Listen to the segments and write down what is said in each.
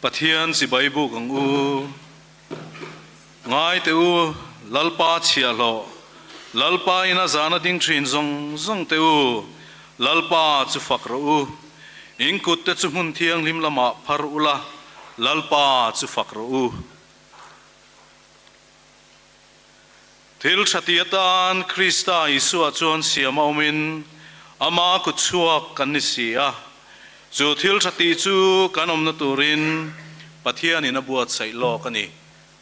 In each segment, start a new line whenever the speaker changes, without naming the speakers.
Pathian chibai buk ang u. Ngai teh u, Lalpa chhiahhlawh, Lalpa ina zana ding thin zawng zawng teh u, Lalpa chu fak rawh u. In kut te chu hmun thianghlim lamah phar ula, Lalpa chu fak rawh u. Thil tha ti atan Krista Isua chuan siam a awmin ama kut chhuak kan ni si a, chu thil tha tih chu kan awmna turin Pathianin a buatsaih lawk a ni.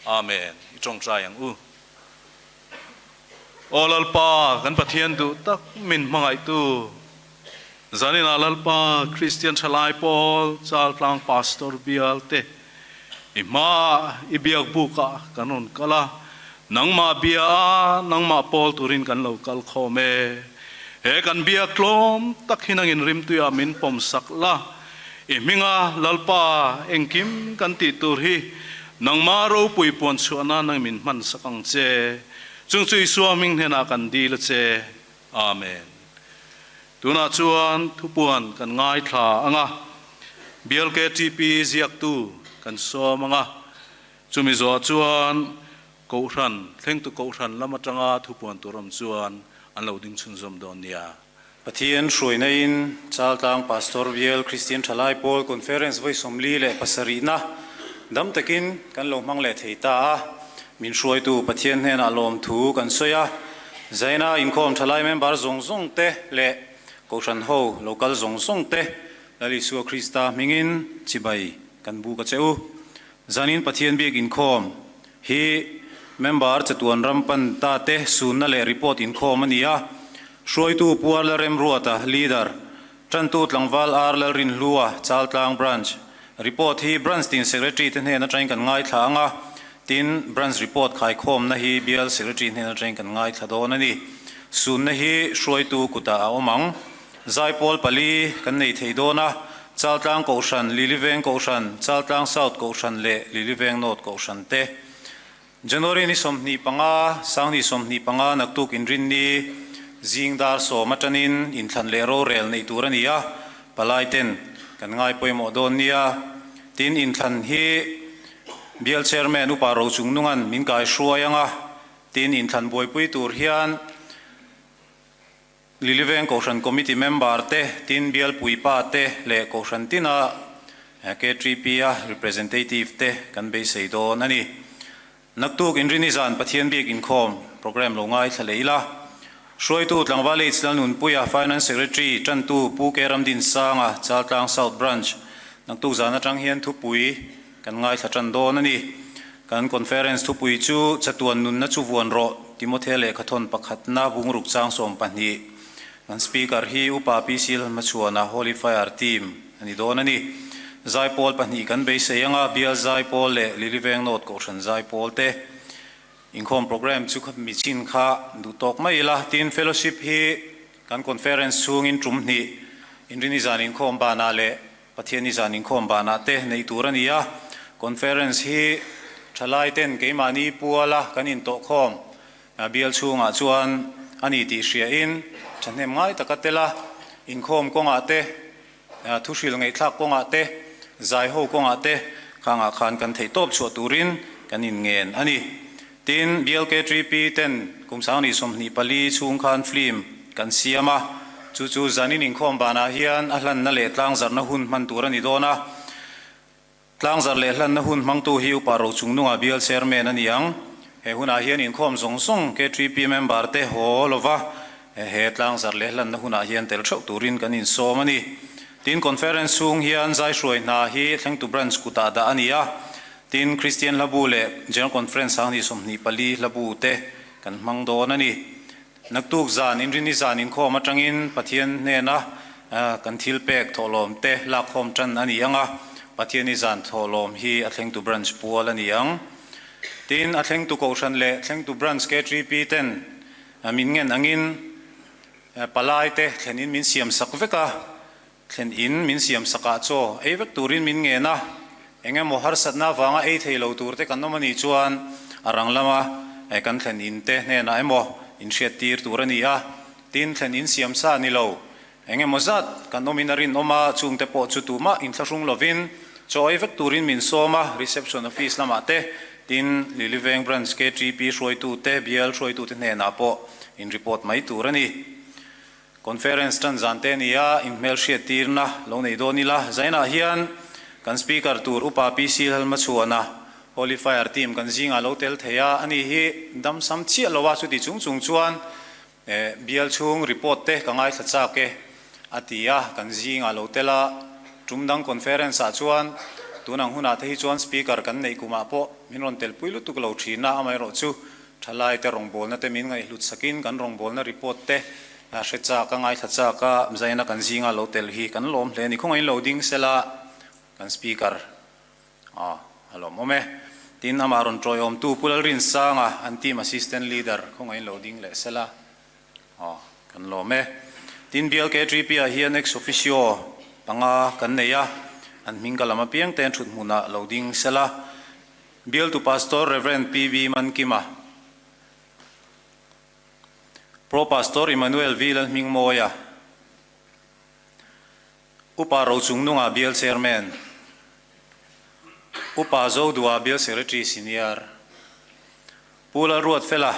Amen. I tawngtai ang u. Aw Lalpa, kan Pathian duh tak min hmangaihtu, zaninah Lalpa Kristian thalai pawl Chaltlang Pastor bial te i hmaah i biak bukah kan rawn kal a, nangmah bia a nangmah pawl turin kan lo kal khawm e. He kan biak tlawm tak hi nangin rimtuiah min pawm sak la, i hminga Lalpa engkim kan tih tur hi nangmah ropui puan chhuahna nang min hman sak ang che. Chung chu Isua hming hnenah kan dil a che. Amen. Tunah chuan thupuan kan ngaithla ang a, Bial KTP ziaktu kan sawm ang a, chumi zawh chuan Kohhran, thlengtu Kohhran lam atanga thupuan tur awm chuan an lo ding chhunzawm dawn nia.
Pathian hruaina in Chaltlang Pastor Bial Kristian Thalai Pawl Conference vawi 47na dam takin kan lo hmang leh thei ta a, min hruaitu Pathian hnenah lawmthu kan sawi a, Zaina inkhawm thalai member zawng zawng te leh Kohhran ho local zawng zawng te Lal Isua Krista hmingin chibai kan buk a che u. Zanin Pathian biak inkhawm hi member chatuan ram pan ta te sunna leh report inkhawm a ni a, hruaitu Puar Lalremruata, Leader, Tantu Tlangval Ar Lalrinhlua, Chaltlang Branch, Report hi Branch tin Secretary te hnen atangin kan ngaithla ang a, tin Branch report khaikhawmna hi Bial Secretary hnen atangin kan ngaithla dawn a ni. Sunna hi hruaitu kutah a awm ang. Zaipawl pali kan nei thei dawn a, Chaltlang Kohhran, Liliveng Kohhran, Chaltlang South Kohhran leh Liliveng North Kohhran te. January ni 25, 2025 naktuk inrinni zing dar sawm atanin inthlan leh rorel neih tur a ni a, palai ten kan ngai pawimawh dawn nia. Tin, inthlan hi Bial Chairman Upa Rochungnungan min kai hruai ang a, tin inthlan buaipui tur hian Liliveng Kohhran Committee member te, tin Bialpui pa te leh Kohhran tina KTP a representative te kan beisei dawn a ni. Naktuk Inrini zan Pathian biak inkhawm programme lo ngaithla leh ila. Hruaitu Tlangval H Lalnunpuia, Finance Secretary, Tantu Pu K Ramdinsanga, Chaltlang South Branch. Naktuk zan atang hian thupui kan ngaithla tan dawn a ni. Kan conference thupui chu Chatuan nunna chu vuan rawh, Timothea lehkhathawn pakhatna bungruk chang 12. Kan speaker hi Upa PC Lalhmachhuana Holy Fire Team a ni dawn a ni. Zaipawl pahnih kan beisei anga Bial Zaipawl leh Liliveng North Kohhran Zaipawl te inkhawm programme chu mi chin kha duh tawk mai ila. Tin, fellowship hi kan conference chhungin tum hnih Inrini zan inkhawm banah leh Pathian i zan inkhawm banah te neih tur a ni a, conference hi thalai ten keimahni puala kan intawhkhawm bial chhungah chuan a ni tih hria in thahnem ngai taka tel a, inkhawm kawngah te, thuhril ngaihthlak kawngah te, zaiho kawngah te khangah khan kan theihtawp chhuah turin kan inngen a ni. Tin, BLK3P ten kum 2024 chhung khan film kan siam a, chu chu zanin inkhawm banah hian a hlanna leh tlangzarhna hun hman tur a ni dawn a. Tlangzarh leh hlanna hun hmangtu hi Upa Rochungnunga Bial Chairman a ni ang. He hunah hian inkhawm zawng zawng K3P member te haw lova he tlangzarh leh hlanna hunah hian tel theuh turin kan insawm a ni. Tin, conference chhung hian zaihruai hna hi thlengtu branch kutah dah a ni a. Tin, Kristian hlabu leh General Conference 2024 hlabu te kan hmang dawn a ni. Naktuk zan, Inrini zan inkhawm atangin Pathian hnena kan thil pek thawhlawm te lakkhawm tan a ni ang a, Pathiani zan thawhlawm hi a thlengtu branch pual a ni ang. Tin, a thlengtu Kohhran leh thlengtu branch KTP ten min ngen angin palai te thlenin min siam sak vek a, Thlen in min siam sakah chaw ei vek turin min ngen a, eng emaw harsatna avanga ei thei lo tur te kan awm a nih chuan a rang lama kan thlen in te hnenah emaw in hriat tir tur a ni a, tin thlen in siam sa ni lo eng emaw zat kan awmin a rinawm a, chungte pawh chu tumah inthlahrung lovin Chaw ei vek turin min sawm a, Reception Office lamah te, tin Liliveng Branch KTP hruaitute, bial hruaitute hnenah pawh in report mai tur a ni. Conference tan zan te nia inhmelhriattirna lo nei dawn ila, zainah hian kan Speaker tur Upa PC Lalmachhuana, Holy Fire Team kan zingah lo tel thei a, ani hi dam sam chiah lo a, chuti chung chung chuan bial chhung report te ka ngaithla chak e a ti a, kan zingah lo tel a, tum dang conference ah chuan tunang hunah te hi chuan Speaker kan neih kumah pawh min rawn telpui lutuk lo thin a, amaherawhchu Thalai te rawngbawlna te min ngaihhlut sakin kan rawngbawlna report te hre chak a, ngaithla chak a, zaina kan zinga lo tel hi kan lawm hle a ni. Khawngaih in lo ding sela kan speaker a lawm awm e. Tin, amah rawn tawiawmtu Pu Lalrinsanga an team assistant leader khawngaih in lo ding leh sela kan lawm e. Tin, BLK3P ah hian ex officio panga kan nei a, an hming ka lam apiang te an thut hmunah lo ding sela. Bialtu Pastor Rev. PB Mankima, Pro Pastor Emmanuel V Lalhmingmawia, Upa Rochungnunga Bial Chairman, Upa Zodua Bial Secretary Senior, Pu Lalruatfela,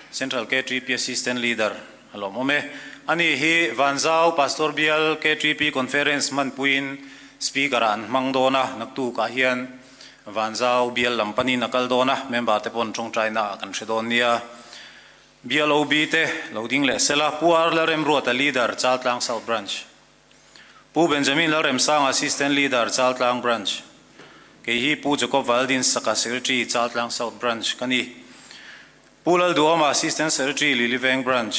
Central KTP Assistant Leader a lawm awm e. Ani hi Vanzau Pastor Bial KTP Conference hmanpuiin Speaker-ah an hmang dawn a, naktukah hian Vanzau Bial lam panin a kal dawn a, member te pawn tawngtaina ah kan hre dawn nia. Bial OB te lo ding leh sela, Pu R Lalremruata Leader, Chaltlang South Branch. Pu Benjamin Lalremsanga Assistant Leader, Chaltlang Branch. Kei hi Pu Jacob Valdin Saka Secretary, Chaltlang South Branch ka ni. Pu Lalduhawma Assistant Secretary, Liliveng Branch.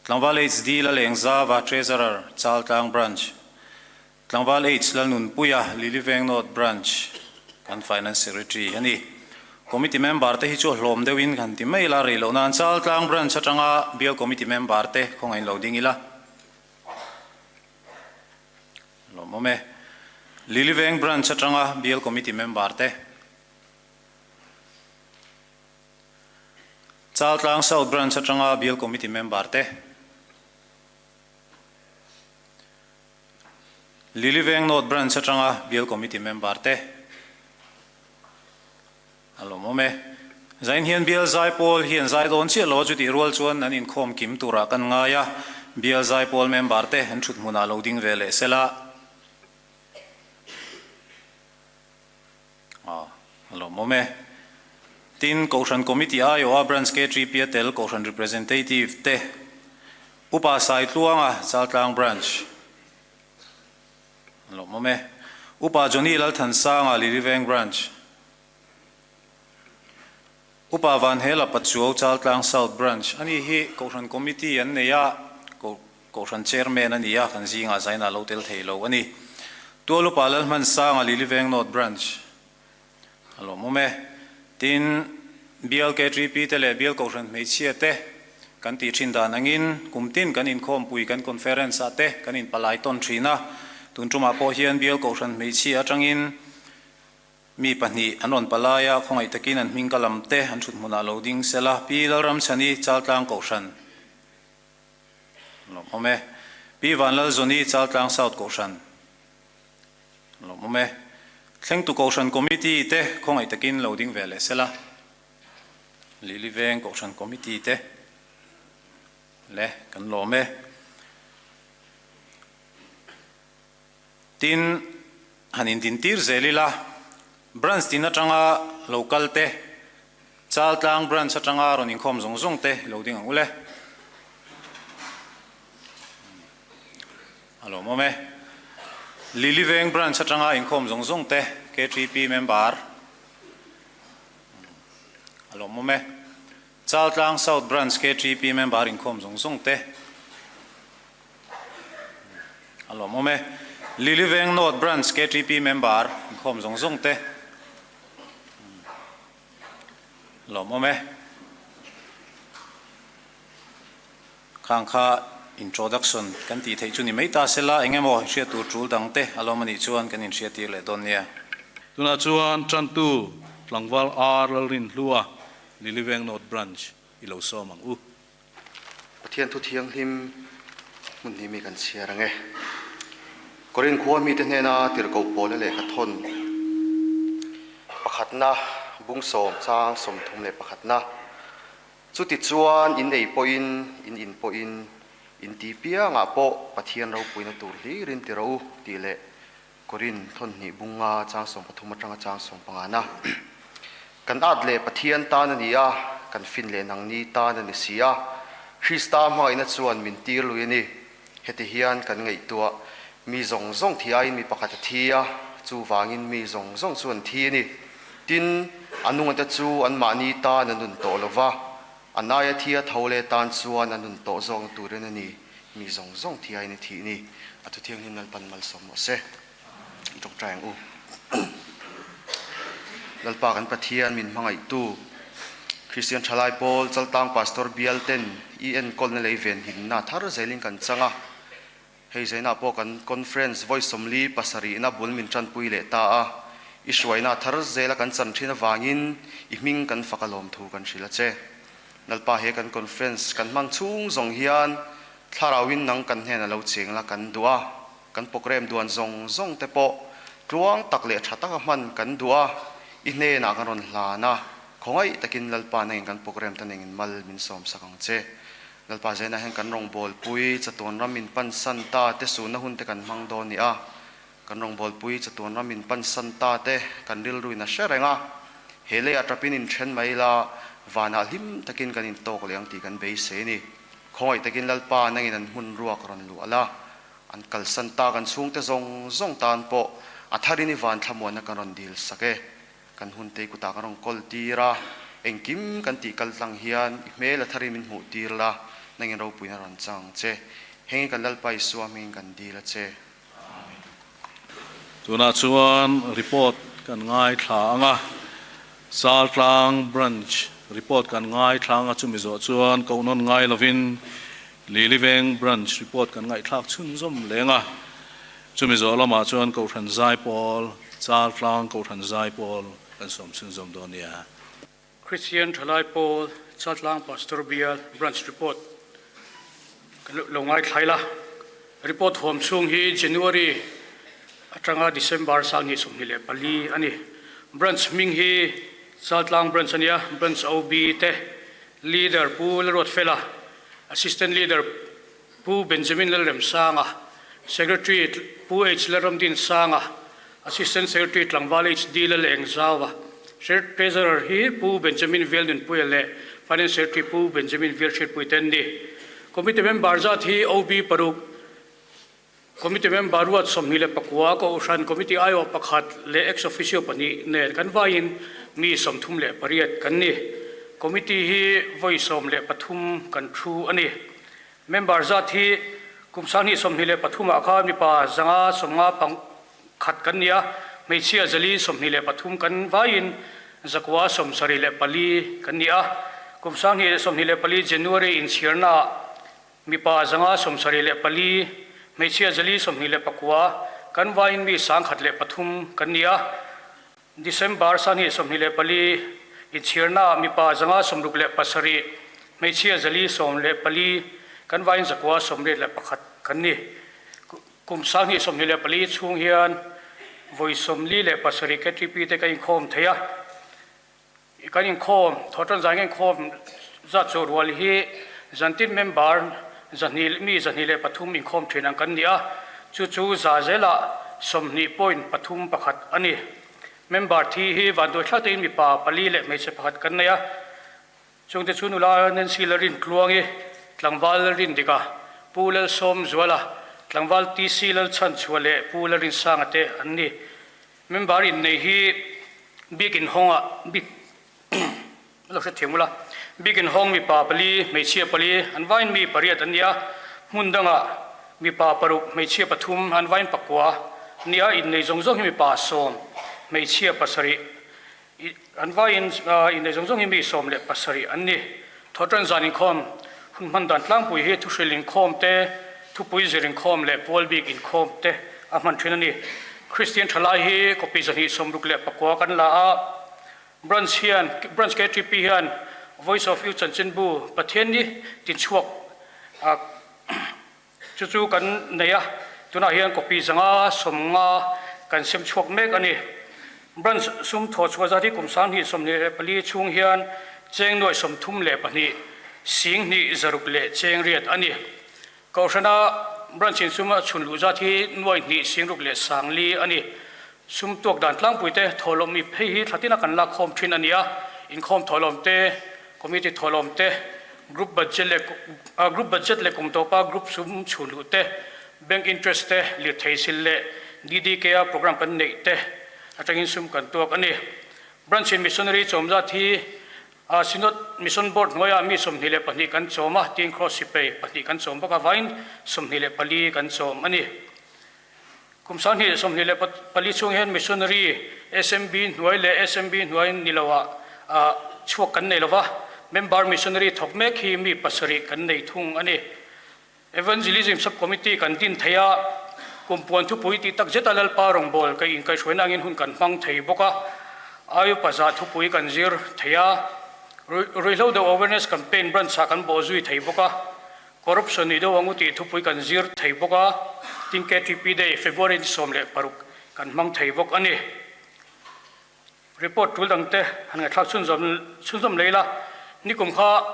Tlangval HD Lalengzava Treasurer, Chaltlang Branch. Tlangval H Lalnunpuia, Liliveng North Branch kan Finance Secretary a ni. Committee member te hi chu a hlawm deuhin kan ti mai la, rei loh nan Chaltlang Branch atanga Bial Committee member te khawngaih lo ding ila. Lawmawm e. Liliveng Branch atanga Bial Committee member te. Chaltlang South Branch atanga Bial Committee member te. Liliveng North Branch atanga Bial Committee member te. A lawmawm e. Zain hian Bial Zaipawl hi an zai dawn chiah lo a, chutih rual chuan an inkhawm kim turah kan ngai a, Bial Zaipawl member te an thut hmunah lo ding ve leh sela. A lawmawm e. Tin, Kohhran Committee aiawha Branch K3P a tel Kohhran Representative te, Upa Saitluanga, Chaltlang Branch. An lawm awm e. Upa Johnny Lalthansanga, Liliveng Branch. Upa Vanhela Pachuau, Chaltlang South Branch. Ani hi Kohhran Committee an nei a, Kohhran Chairman a ni a, kan zingah zainah lo tel thei lo a ni. Tual Upa Lalhmansanga, Liliveng North Branch. A lawm awm e. Tin, Bial KTP te leh Bial Kohhran Hmeichhia te kan tih thin dan angin kum tin kan inkhawmpui kan conference ah te kan inpalai tawn thin a. Tun tumah pawh hian Bial Kohhran Hmeichhia atangin mi pahnih an rawn palai a, khawngaih takin an hming ka lam te an thut hmunah lo ding sela. Pi Lalramchhani, Chaltlang Kohhran. A lawm awm e. Pi Vanlalzawni, Chaltlang South Kohhran. Lawmawm e. Thlengtu Kohhran Committee te khawngaih takin lo ding ve leh sela. Lili Veng Kohhran Committee te le kan lawm e. Tin, han indintir zel ila, Branch tin atanga lo kal te, Chaltlang Branch atanga rawn inkhawm zawng zawng te lo ding ang u le. A lawmawm e. Lily Veng Branch atanga inkhawm zawng zawng te KTP member a lawmawm e. Chaltlang South Branch KTP member inkhawm zawng zawng te a lawmawm e. Lily Veng North Branch KTP member inkhawm zawng zawng te a lawmawm e. Khang kha introduction kan tih theih chu ni mai ta sela, eng emaw hriat tur tul dang te a lawm a nih chuan kan inhriat tir leh dawn nia.
Tunah chuan Tantu Tlangval R Lalrinhlua, Liliveng North Branch i lo sawm ang u.
Pathian thu thianghlim hmun hnih mi kan chhiar ang e. Korin khua mite hnena tirhkoh Paula lehkha thawn pakhatna bung sawm chang 31na. Chutichuan in ei pawhin, in in pawhin, in ti piangah pawh Pathian ropuina tur hlirin ti rawh u tih leh Korin thawnhnih bunga chang 13 atanga chang 15na. Kan at leh Pathian tan a ni a, kan fin leh nangni tan a ni si a. Krista hmangaihna chuan min tir lui a ni. Heti hian kan ngaihtuah, mi zawng zawng thi aiin mi pakhat a thi a, chuvangin mi zawng zawng chu an thi a ni. Tin, a nungate chu anmahni tan an nun tawh lo va, an aia thi a tho leh tan chuan an nun tawh zawkna turin a ni, mi zawng zawng thi aiin a thih ni. A thu thianghlim Lalpan malsawm rawh se. I tawngtai ang u. Lalpa kan Pathian min hmangaihtu, Kristian thalai pawl Chaltang Pastor bial ten i enkawlna lei venhimna thar zelin kan chang a. Hei zainah pawh kan Conference vawi 47na bul min tanpui leh ta a. I hruaina thar zela kan chan thin avangin i hming kan fak a lawmthu kan hrilh a che. Lalpa he kan Conference kan hmang chhung zawng hian thlarauin nang kan hnena lo cheng la kan duh a. Kan program duan zawng zawng te pawh tluang tak leh tha taka hman kan duh a, i hnenah kan rawn hlan a, khawngaih takin Lalpa nangin kan program te nengin mal min sawm sak ang che. Lalpa Zainah hian kan rawngbawlpui chatuan ram in pan san ta te suhna hun te kan hmang dawn ni a, kan rawngbawlpui chatuan ram in pan san ta te kan rilruin a hre reng a, he leiah tapin in then mai ila vanah hlim takin kan intawk leh ang tih kan beisei a ni. Khawngaih takin Lalpa nangin an hmun ruak rawn luah la, An kalsan tak an chhungte zawng zawng tan pawh a tharin i van thlamuanna kan rawn dil sak e. Kan hun te i kutah kan rawn kawl tir a, engkim kan tih kal tlang hian i hmel a tharin min hmuh tir la, nangin ropuina rawn chang ang che. Hengin kan Lalpa Isua hmingin kan dil a che. Amen.
Tunah chuan report kan ngaithla ang a, Chaltlang Branch report kan ngaithla ang a, chumi zawh chuan kohnawn ngai lovin Liliveng Branch report kan ngaihthlak chhunzawm leng a, chumi zawh lamah chuan Kohhran Zaipawl, Chaltlang Kohhran Zaipawl kan sawm chhunzawm dawn nia.
Christian Thalai Pawl, Chaltlang Pastor Bial Branch report kan lo ngaithlai la. Report huam chhung hi January atanga December 2024 a ni. Branch hming hi Chaltlang Branch a nia, Branch OB te Leader Pu Lalruatfela, Assistant Leader Pu Benjamin Lalremsanga, Secretary Pu H Lalramdinsanga, Assistant Secretary Tlangval HD Lalengzauva, Treasurer hi Pu Benjamin Velnunpuia leh Finance Secretary Pu Benjamin Velhriatpuite an ni. Committee member zat hi OB paruk, Committee member ruat 29 Kohhran Committee aiawh pakhat leh ex officio pahnih nen kan vaiin mi 38 kan ni. Committee hi vawi 13 kan thu a ni. Member zat hi kum 2023 ah khan mipa 150 khat kan ni a, hmeichhia 423 kan vaiin 974 kan ni a. Kum 2024 January inchhirna ah Mipa 174, hmeichhia 429, kan vaiin mi 1003 kan ni a. December 2024 inchhirnaah mipa 167, hmeichhia 414, kan vaiin 981 kan ni. Kum 2024 chhung hian vawi 47 KTP te ka inkhawm thei a. Kan inkhawm, thawhtan zan kan inkhawm zat chu rual hi zantin member 200 mi 203 inkhawm thin ang kan ni a, chu chu za zelah 20 point pathum pakhat a ni. Member thi hi vanduai thla tein mipa pali leh hmeichhe pakhat kan nei a, chungte chu nula Nancy Lalrintluangi, Tlangval Lalrindika, Pu Lalsawmzuala, Tlangval TC Lalchhanchhuah leh Pu Lalrinsanga te an ni. Member innei hi biak inhawngah bik lo hrethiam ula, biak inhawng mipa pali, hmeichhia pali, an vain mi pariat an ni a, hmun dangah mipa paruk, hmeichhia pathum, an vain pakua a ni a, innei zawng zawng hi mipa sawm, hmeichhia pasarih, an vain innei zawng zawng hi mi 17 an ni. Thawhtan zan inkhawm hun hman dan tlangpui hi thuhril inkhawm te, thupui zir inkhawm leh pual bik inkhawm te a hman thin a ni. Kristian thalai hi copy 269 kan la a, Branch hian, Branch KTP hian Voice of Youth chanchinbu Pathianni tinchhuak a, chu chu kan nei a. Tunah hian copy 500 50 kan sem chhuak mek a ni. Branch sum thawh chhuah zat hi kum 2024 chhung hian cheng nuai 32 sing hnih zaruk leh cheng riat a ni. Kohhrana branch in sum a chhun luh zat hi nuai hnih sing ruk leh sang li a ni. Sum tuak dan tlangpui te thawhlawm mi phei hi thla tina kan lak khawm thin a ni a, inkhawm thawhlawm te, committee thawhlawm te, group budget leh group budget leh kum tawpa group sum chhun luh te, bank interest te, lirthei sil leh DDK a program kan neih te atangin sum kan tuak a ni. Branch in missionary chawm zat hi Synod Mission Board hnuaiah mi 22 kan chawm a, tiin Cross Sipai pahnih kan chawm bawk avangin 24 kan chawm a ni. Kum 2024 chhung hian Missionary SMB hnuai leh SMB hnuai ni loah chhuak kan nei lova, member Missionary thawk mek hi mi pasarih kan nei thung a ni. Evangelism Sub-Committee kan din thei a, kum puan thupui tih tak zeta Lalpa rawngbâwl ka inkaihhruaina angin hun kan hmang thei bawk a, Aiupa zah thupui kan zir thei a, Ruihhlo deuh Awareness Campaign branch-ah kan bawh zui thei bawk a, Corruption i deuh angu tih thupui kan zir thei bawk a, tin KTP Day, February ni 16 kan hmang thei bawk a ni. Report tul dangte han ngaihthlak chhunzawm chhunzawm lei la, nikum kha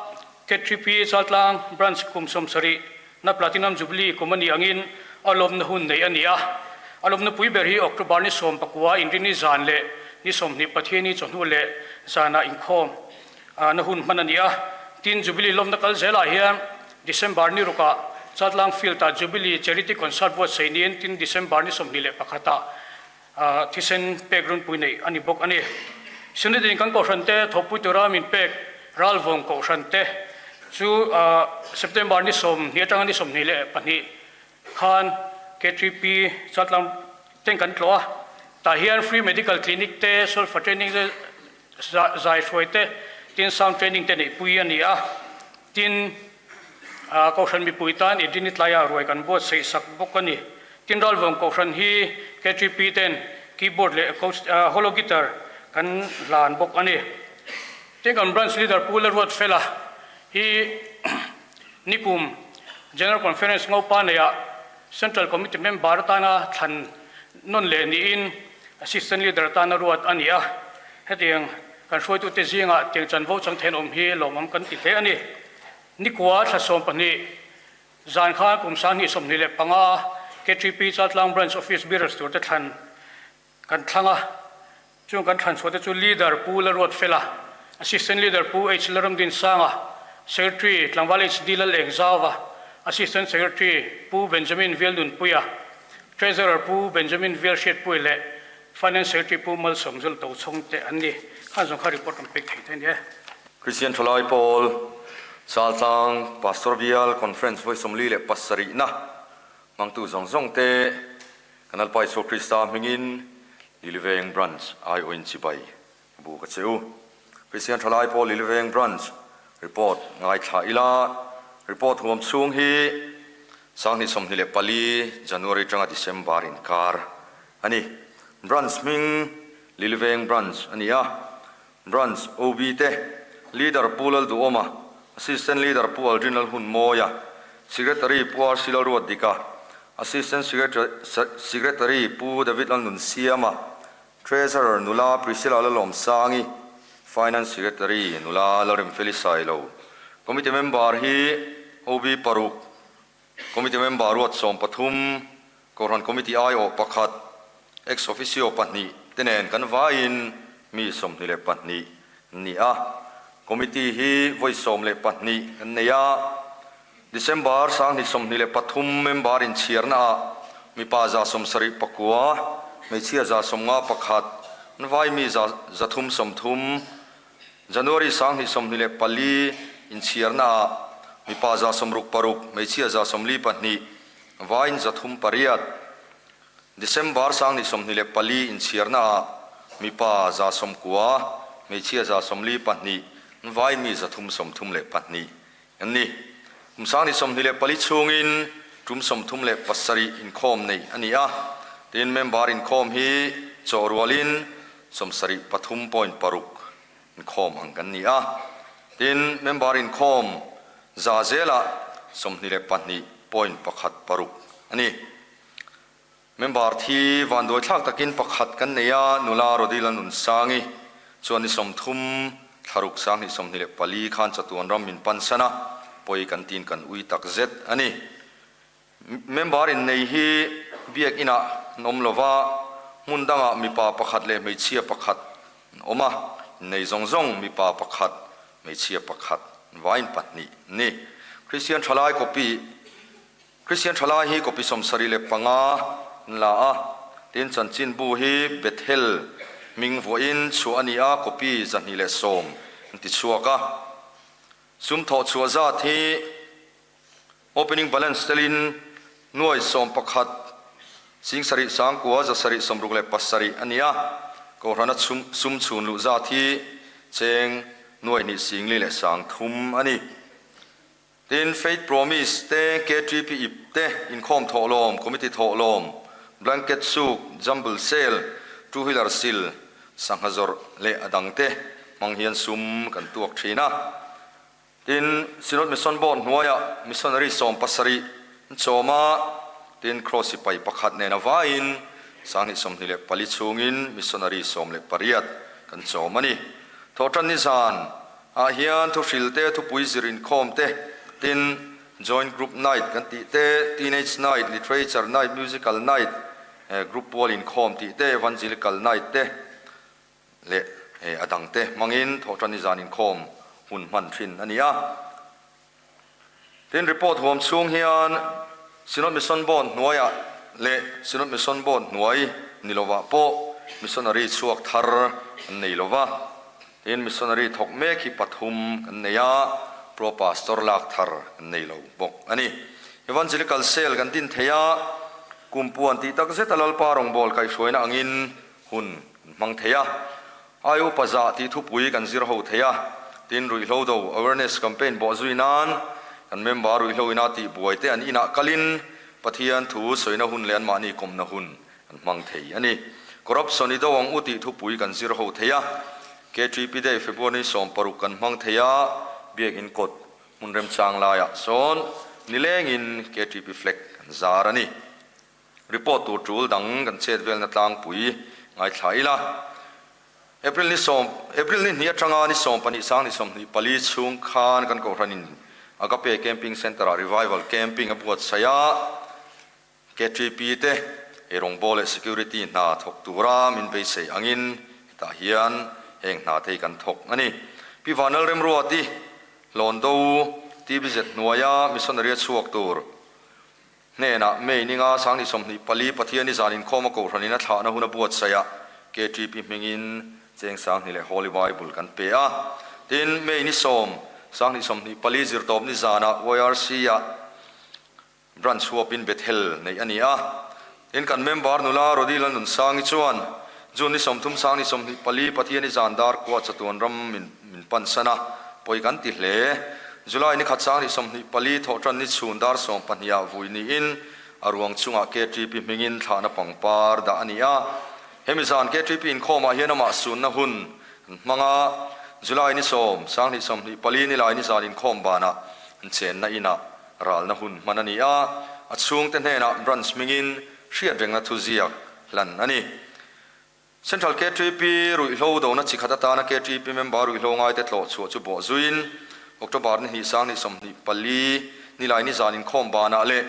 KTP Chaltlang Branch kum 70 na Platinum Jubilee kum a nih angin a lawmna hun neih a ni a. A lawmna pui ber hi October ni 19 Inrini zan leh ni 20 Pathiani chawhnu leh zanah inkhawm na hun hman a ni a. Tin, Jubilee lawmna kal zelah hian December ni rukah Chaltlang Field-ah Jubilee Charity Concert buatsaih niin tin December ni 21 ah Thisen pek runpui neih a ni bawk a ni. Synod-in kan kohhran te thawhpui tura min pek ralvawng kohhran te chu September ni 20 atanga ni 22 khan KTP Chaltlang ten kan tlawh a. Tah hian Free Medical Clinic te, Solfa Training te, zai hruai te, tin Sound Training te neihpui a ni a. Tin, Kohhran mipui tan Edini tlaiah ruai kan buatsaih sak bawk a ni. Tin Ralvawng Kohhran hi KTP ten keyboard leh hollow guitar kan hlan bawk a ni. Tin kan Branch Leader Pu Laruatfela hi nikum General Conference Ngopa neihah Central Committee member atana thlan nawn leh niin Assistant Leader atana ruat a ni a. Hetiang kan hruaitute zingah tiang chanvo chang thein awm hi lawmawm kan ti hle a ni. Nikua thla 12 zan khan kum 2025 KTP Chaltlang Branch Office Bearers turte thlan kan thlang a, chung kan thlan chhuahte chu Leader Pu Laruatfela, Assistant Leader Pu H Laramdinsanga, Secretary Tlangval HD Lalengzauva, Assistant Secretary Pu Benjamin Velnunpuia, Treasurer Pu Benjamin Velhriatpuia leh Finance Secretary Pu Malsawmzul Tochhawng te an ni. Khan zawng kha report kan pek thei te a ni e.
Christian Thalai Pawl, Chaltlang Pastor Bial Conference vawi 47 na hmangtu zawng zawng te kan Lalpa Isua Krista hmingin Liliveng Branch aiawhin chibai ka bu ka che u. Christian Thalai Pawl Liliveng Branch report ngaithla ila, report huam chhung hi 2024 January atanga December inkar a ni. Branch hming Liliveng Branch a ni a, Branch OB te, Leader Pu Lalduhawma, Assistant Leader Pu Aldrin Lalhunmawia, Secretary Pu RC Lalruatdika, Assistant Secretary Pu David Lalnunsiama, Treasurer Nula Priscilla Lalawmsangi, Finance Secretary Nula Lalremfeli Sailo. Committee Member hi OB paruk, Committee Member ruat 13, Kohhran Committee aiawh pakhat, Ex Officio pahnih te nen kan vaiin mi 22 an ni a. Committee hi vawi 12 kan nei a. December 2023 member inchhiarna ah mipa 79, hmeichhia 51, an vai mi 330, January 2024 inchhiarna ah mipa 66, hmeichhia 42, Vain 308, December 2024 inchhiarna ah mipa 90, hmeichhia 42, vai mi 332 an ni. Kum 2024 chhungin tum 37 inkhawm nei a ni a, tin member inkhawm hi chaw rualin 73.6 inkhawm ang kan ni a, tin member inkhawm za zelah 22.16 a ni. Member thi vanduai thlak takin pakhat kan nei a, nula Rodila Nunsangi chuan ni 30 thlaruk 2024 khan chatuan ram min pansan a, pawi kan tiin kan ui tak zet a ni. Member innei hi biak inah an awm lova, hmun dangah mipa pakhat leh hmeichhia pakhat an awm a, innei zawng zawng mipa pakhat, hmeichhia pakhat, vain pahnih an ni. Kristian thalai copy Kristian thalai hi copy 75 an la a, tin chanchinbu hi Bethel hming vuahin chhuah a ni a, copy 210 an ti chhuak a. Sum thawh chhuah zat hi Opening balance telin nuai 11 sing sarih sangkua za sarih 67 a ni a, Kohhrana sum chhun luh zat hi cheng nuai hnih singli leh sang thum a ni. Tin, Faith Promise te, KTP ip te, inkhawm thawhlawm, committee thawhlawm, blanket suk, jumble sale, two wheeler sil, sangha zawrh leh a dang te hmang hian sum kan tuak thin a. Tin, Synod Mission Board hnuaiah missionary 17 an chawm a, tin Cross sipai pakhat nen a vaiin 2024 chhungin missionary 18 kan chawm a ni. Thawhtan ni zan ah hian thuhril te, thupui zir inkhawm te, tin Joint Group Night kan tih te, Teenage Night, Literature Night, Musical Night, Group pual inkhawm tih te, Evangelical Night te leh a dang te hmangin thawhtan ni zan inkhawm hun hman thin a ni a. Tin, report huam chhung hian Synod Mission Board hnuaiah leh Synod Mission Board hnuai ni lovah pawh missionary chhuak thar an nei lova. Tin, missionary thawk mek hi pathum kan nei a, pro pastor lak thar kan nei lo bawk a ni. Evangelical Cell kan din thei a, kum puan tih tak zeta Lalpa rawngbâwl kaihhruaina angin hun kan hmang thei a. Ai upa zah tih thupui kan zir ho thei a, tin ruihhlo do awareness campaign bawh zui nan kan member ruihhlo ina tih buai te an inah kalin Pathian thu sawina hun leh anmahni kawmna hun kan hmang thei a ni. Corruption i do ang u tih thupui kan zir ho thei a, KTP Day February 16 kan hmang thei a, Biakin kawt hmun remchang laiah sawn nilengin KTP flag kan zar a ni. Report tur tul dang kan chet velna tlangpui ngaithla ila. April ni sawm April ni hnih atanga ni 12 sang ni 24 chhung khan kan kohhranin Agape Camping Centre ah Revival Camping a buatsaih a, KTP te eirawngbawl leh security hna thawk tura min beisei angin hetah hian heng hna te hi kan thawk a ni. Pi Vanal Remruati Hlawndo TBZ hnuaia missionary a chhuak tur Hnenah May ninga sangni 24 Pathian i zan inkhawm a kohhranin a thlahna hun a buatsaih a, KTP hmingin cheng 2000 leh Holy Bible kan pe a. Tin, May ni 10, 2024 zirtawp ni zanah YRC-ah Branch huapin Bethel neih a ni a. Tin, kan member nula Rodi Lalnunsangi chuan June ni 30 2024 Pathian i zan dar kua chatuan ram min min pansan a, pawi kan ti hle. July ni khat 2024 thawhtan ni chhun dar 12 ah vui niin a ruang chungah KTP hmingin thlahna pangpar dah a ni a. Hemi zan KTP inkhawmah hian amah sunna hun an hmang a, July ni 10, 2024 nilai ni zan inkhawm banah an chenna inah ralna hun hman a ni a, a chhungte hnenah branch hmingin hriatrengna thuziak hlan a ni. Central KTP ruihhlo dona chi khat atana KTP member ruihhlo ngaite tlawh chhuah chu bawh zuiin October ni hnih 2024 nilai ni zan inkhawm banah leh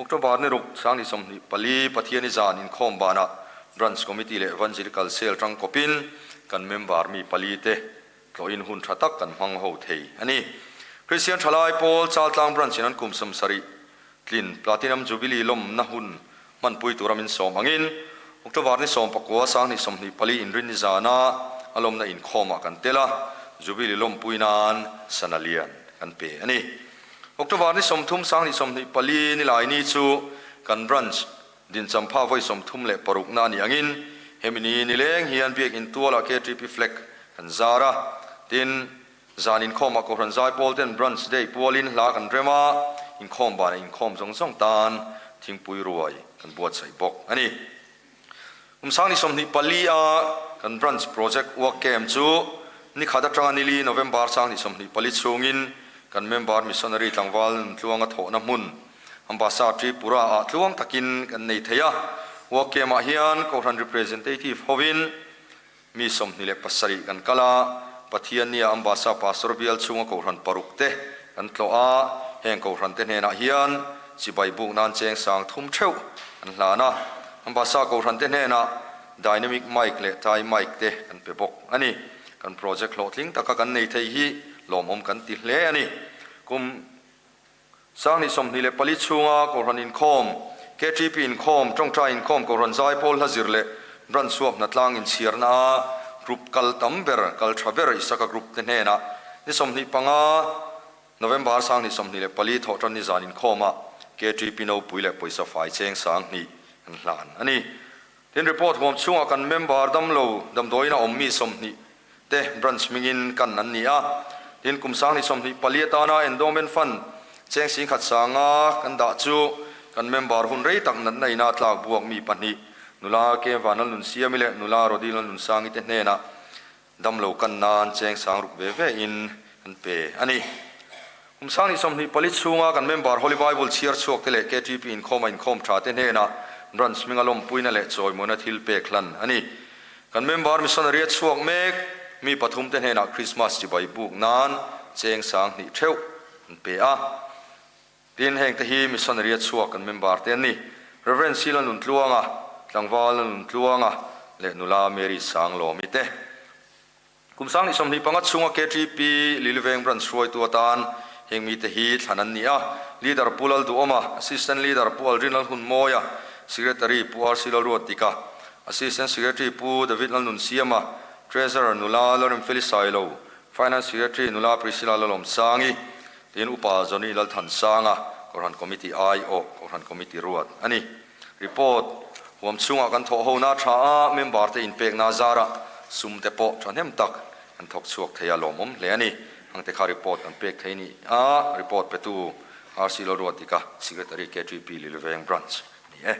October ni ruk 2024 Pathian ni zan inkhawm banah Branch Committee leh Evangelical Cell tang kawpin kan member mi pali te tlawhin hun tha tak kan hmang ho thei a ni. Kristian Thalai Pawl Chaltlang Branch in an kum 70 tlin Platinum Jubilee lawmna hun hmanpui tura min sawm angin October ni 19 2024 inrin ni zana a lawmna inkhawmah kan tel a, Jubilee lawmpui nan sana lian kan pe a ni. October ni 30 2024 ni lai ni chu kan branch dinchampha vawi 36 na a nih angin hemi ni nileng hian biakin tualah KTP flag kan zar a, tin Zan inkhawmah Kohhran Zaipawl ten Branch Day pualin hla kan rem a, inkhawm banah inkhawm zawng zawng tan thingpui ruai kan buatsaih bawk a ni. Kum 2024 a kan Branch Project Work Camp chu ni khat atanga nili November 2024 chhungin kan member Missionary tlangval nun tluanga thawhna hmun Ambassa Tripura ah tluang takin kan nei thei a. Work camp ah hian Kohhran representative hovin mi 27 kan kal a, Pathiannia Ambassa Pastor bial chhunga Kohhran paruk te kan tlawh a, heng Kohhran te hnenah hian chibai buk nan cheng sang thum theuh an hlan a, Ambassa Kohhran te hnenah Dynamic Mic leh Tie Mic te kan pe bawk a ni. Kan project hlawhtling taka kan nei thei hi lawmawm kan ti hle a ni. Kum 2024 chhunga Kohhran inkhawm, KTP inkhawm, Tawngtai inkhawm, Kohhran Zaipawl hla zir leh Branch chhuak hnatlang inchhiarna a Group kal tam ber, kal tha ber Isaka Group te hnenah ni 25 November 2024 thawhtan ni zan inkhawmah KTP nopui leh pawisa fai cheng 2000 an hlan a ni. Tin, report huam chhungah kan member damlo damdawiin a awmmi 20 te branch hmingin kan an ni a. Tin, kum 2024 atana endowment fund cheng 10,000 sanga kan dah chu kan member hun rei tak natna ina tlak buak mi pahnih nula Ke Vanlalnunsiami leh nula Rodi Lalnunsangi te hnenah Damlo kan nan cheng 6000 ve ve in an pe a ni. Kum 2024 chhunga kan member Holy Bible chhiar chhuak te leh KTP inkhawm a inkhawm tha te hnenah Branch hminga lawmpuina leh chawimawina thil pek hlan a ni. Kan member missionary a chhuak mek mi pathum te hnenah Christmas chibai buk nan cheng 2000 theuh an pe a. Tin, heng te hi missionary a chhuak kan member te an ni. Rev. Sila Nuntluanga, Tlangval Nuntluanga leh nula Mary Sanglawmi te. Kum 2025 chhunga KTP Liliveng Branch hruaitu atan heng mite hi thlan an ni a, Leader Pu Lalduhawma, Assistant Leader Pu Aldrin Lalhunmawia, Secretary Pu RC Lalruatdika, Assistant Secretary Pu David Lalnunsiama, Treasurer nula Lalremfeli Sailo, Finance Secretary nula Priscilla Lalawmsangi, Tin, Upa Johnny Lalthansanga, Kohhran Committee aiawh, Kohhran Committee ruat a ni. Report huam chhungah kan thawh hona tha a, member te inpekna zarah sum te pawh thahnem tak kan thawk chhuak thei a, lawmawm hle a ni. Hang te kha report kan pek thei ni a, report petu RC Lalruatdika, Secretary KTP Liliveng Branch a ni e.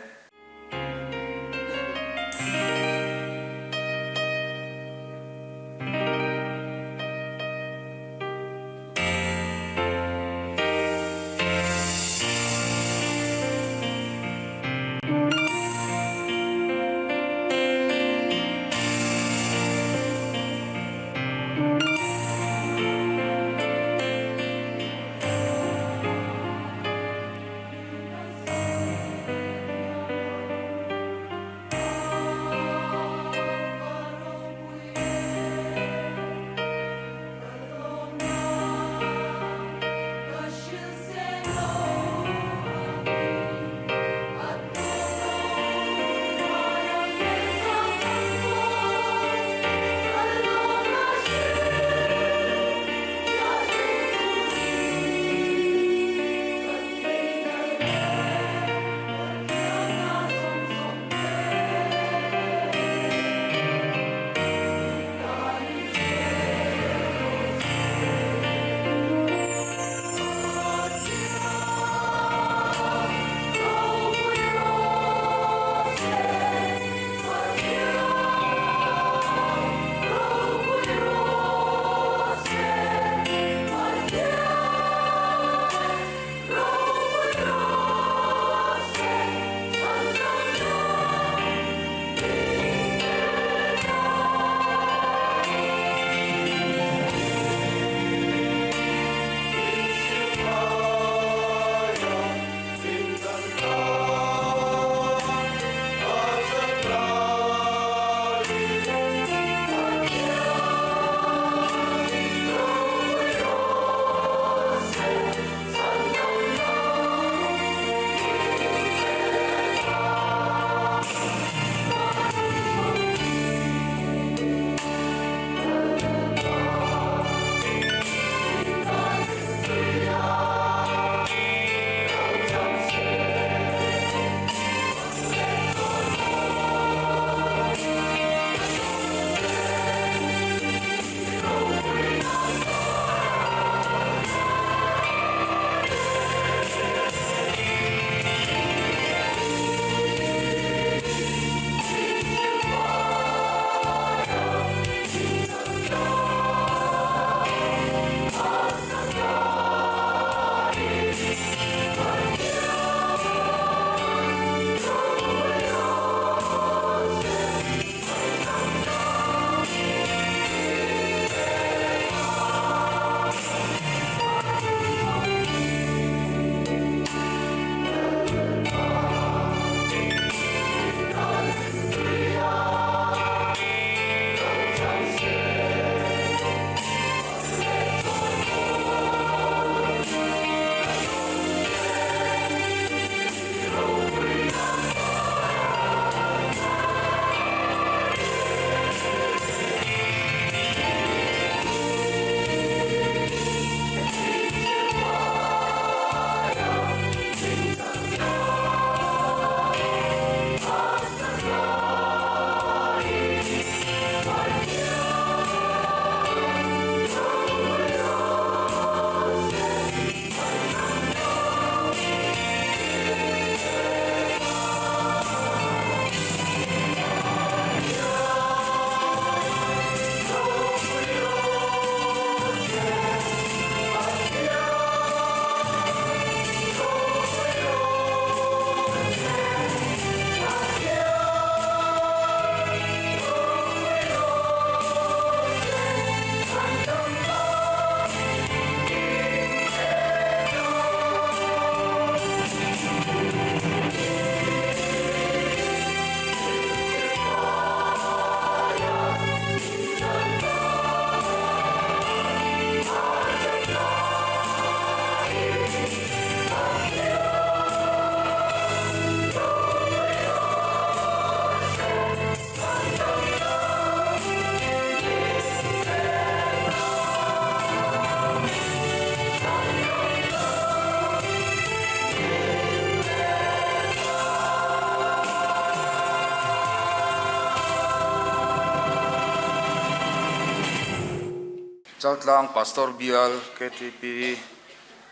Chaltlang Pastor Bial ktp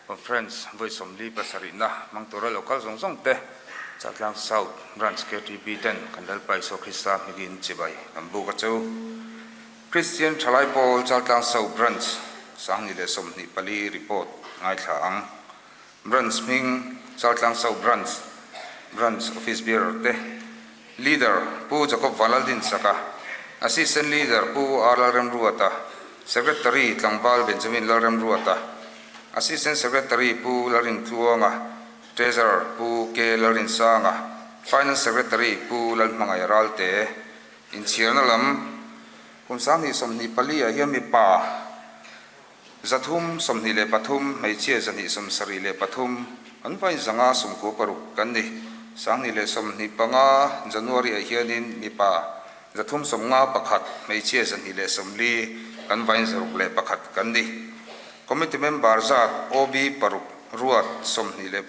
Conference vawi 47na hmang tura lo kal zawng zawng te Chaltlang South Branch ktp ten kan Lalpa Isua Krista hmingin chibai kan buk a chu. Kristian Thalai Pawl Chaltlang South Branch 2024 report ngaithla ang. Branch hming Chaltlang South Branch, Branch Office Bearer te, Leader Pu Jacob Vanlaldinsaka, Assistant Leader Pu R Lalremruata, Secretary Tlangval Benjamin Lalremruata, Assistant Secretary Pu Lalrintluanga, Treasurer Pu K Lalrinsanga, Finance Secretary Pu Lalhmangaih Ralte. Inchhirna lam kum 2024 ah hian mipa 323, hmeichhia 273, an vain 196 kan ni. 2025 January ah hianin mipa 351, hmeichhia 240, kan vain 601 kan ni. Committee member zat OB paruk, ruat 23,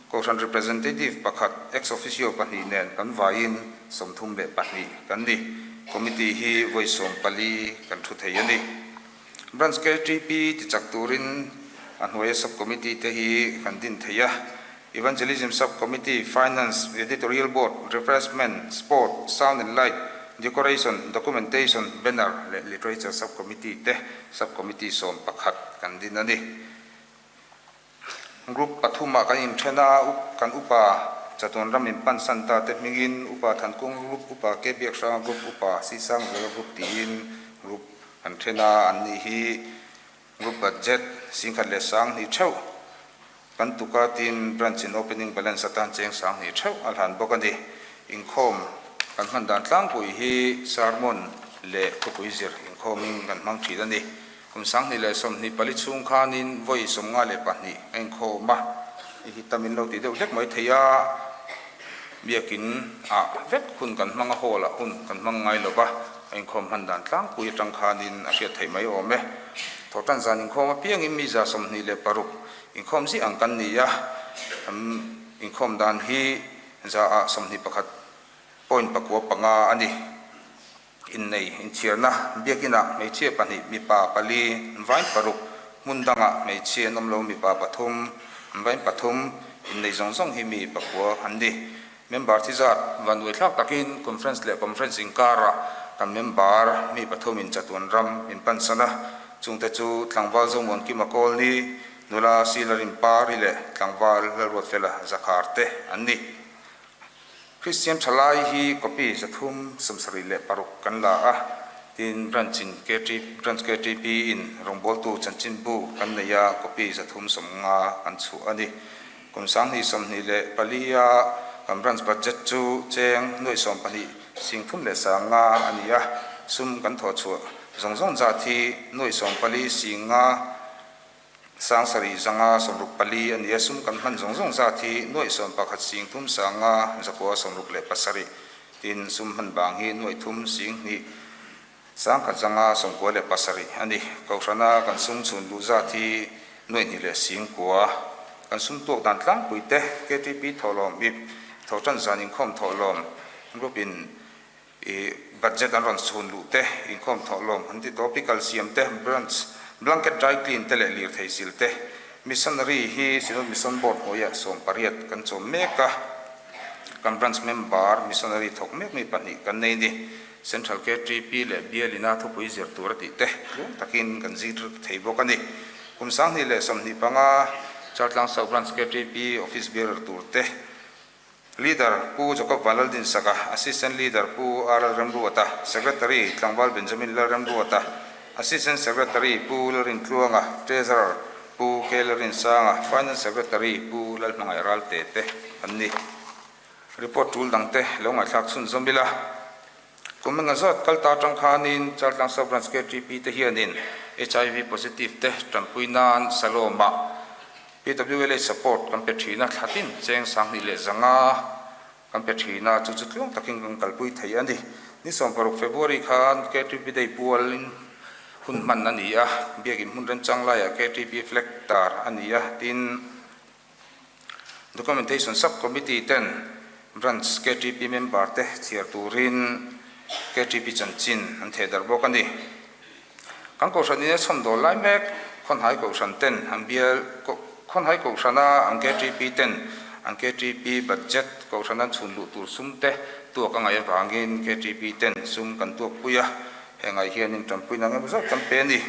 Kohhran representative pakhat, ex officio pahnih nen kan vaiin 32 kan ni. Committee hi vawi 14 kan thu thei a ni. Branch KTP tichak turin a hnuaia sub-committee te hi kan din thei a, Evangelism Sub-Committee, Finance, Editorial Board, Refreshment, Sport, Sound and Light, Decoration, Documentation, Banner leh Literature Sub-Committee te sub-committee 11 kan din a ni. Group pathumah kan inthen a, kan upa Chatuan ram in pan san ta te hmingin Upa Thankung Group, Upa Ke Biakhranga Group, Upa Sisangzela Group tiin group kan then a, an nih hi group budget 10,000 theuh kan tuk a tin branch in opening balance atan cheng 2000 theuh a hlan bawk a ni. Inkhawm kan hman dan tlangpui hi sermon leh khawpui zir inkhawmin kan hmang thin a ni. Kum 2024 chhung khanin vawi 52 a inkhawm a, hei hi tam in lo ti deuh hlek mai thei a, biakin ah vek hun kan hmang a, hall ah hun kan hmang ngai lo va, a inkhawm hman dan tlangpui atang khanin a hriat theih mai awm e. Thawhtan zan inkhawm apiangin mi 26 inkhawm ziah ang kan ni a, kan inkhawm dan hi za ah 21 point pakua panga a ni. Innei inchhirna biakinah hmeichhia pahnih, mipa pali, vain paruk, hmun dangah hmeichhia an awm lo, mipa pathum, vain pathum, innei zawng zawng hi mi pakua an ni. Member thi zat vanduaithlak takin conference leh conference inkarah kan member mi pathumin chatuan ram min pansan a, chungte chu Tlangval Zomuan Kima Kawlni, nula Silarin Pari leh Tlangval Lalruatfela Zakhar te an ni. Kristian thalai hi copy 376 kan la a, tin branch in KT branch KTP in rawngbawltu chanchinbu kan nei a, copy 350 kan chhuah a ni. Kum 2024 a kan branch budget chu cheng nuai 12 sing thum leh 50 a ni a, sum kan thawh chhuah zawng zawng zat hi nuai 14 sing nga 7504 a ni a, sum kan hman zawng zawng zat hi nuaih 11 sing thum 500 zakua 67 tin sum hman bang hi nuaih thum sing hnih 100 597 a ni. Kohhrana kan sum chhun luh zat hi nuaih hnih leh sing kua. Kan sum tuak dan tlangpui te KTP thawhlawm ip thawhtan zan inkhawm thawhlawm group in I budget an rawn chhun luh te, inkhawm thawhlawm an ti topical siam te, branch blanket dry clean te leh lirthei sil te, missionary hi Synod Mission Board hnuaiah 18 kan chawm mek a, kan branch member missionary thawk mek mi pahnih kan nei ni. Central KTP leh Bialina thupui zir tur a tih te tluang takin kan zir thei bawk a ni. Kum 2025 Chaltlang South Branch KTP Office Bearer tur te, Leader, Pu Jacob Vanlaldinsaka, Assistant Leader, Pu RL Remruata, Secretary, Tlangval Benjamin Lalremruata, Assistant Secretary, Pu Lalrintluanga, Treasurer, Pu K Lalrinsanga, Finance Secretary, Pu Lalhmangaih Ralte te an ni. Report tul dangte lo ngaihthlak chhunzawm ila. Kum enga zat kal ta atang khanin Chaltlang Sub Branch KTP te hianin HIV positive te tanpui nan Salom-ah PWLH support kan pe thin a, thlatin cheng 2100 kan pe thin a, chu chu tluang takin kan kalpui thei a ni. Ni 16 February khan KTP Day pualin hun hman a ni a, biakin hmun remchang laiah KTP flag tar a ni a, tin Documentation Sub-Committee ten Branch KTP member te chhiar turin KTP chanchin an theh darh bawk a ni. Kan kohhran in a chhawmdawl lai mek Khawnhai kohhran ten an bial Khawnhai kohhrana an KTP ten an KTP budget kohhran an chhun luh tur sum te tuak a ngaih avangin KTP ten sum kan tuak pui a, hengah hianin tanpuina engemaw zat kan pe a ni.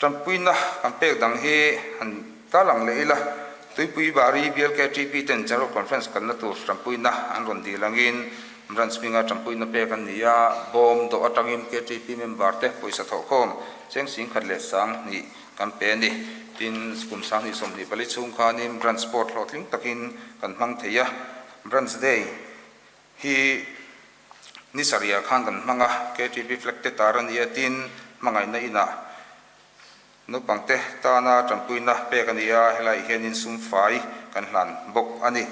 Tanpuina kan pek dang hi han tarlang leh ila, Tuipui Bari bial KTP ten General Conference kalna tur tanpuina an rawn dil angin Branch hminga tanpuina pek an ni a, bawm dawh atangin KTP member te pawisa thawhkhawm cheng 10,002 kan pe a ni. Tin, kum 2024 chhung khanin Branch Board hlawhtling takin kan hmang thei a, Branch Day hi Ni sarih khan kan hmang a, KTP flag te tar a ni a, tin hmangaihna inah naupangte tana tanpuina pek a ni a, helaiah hianin sum fai kan hlan bawk a ni.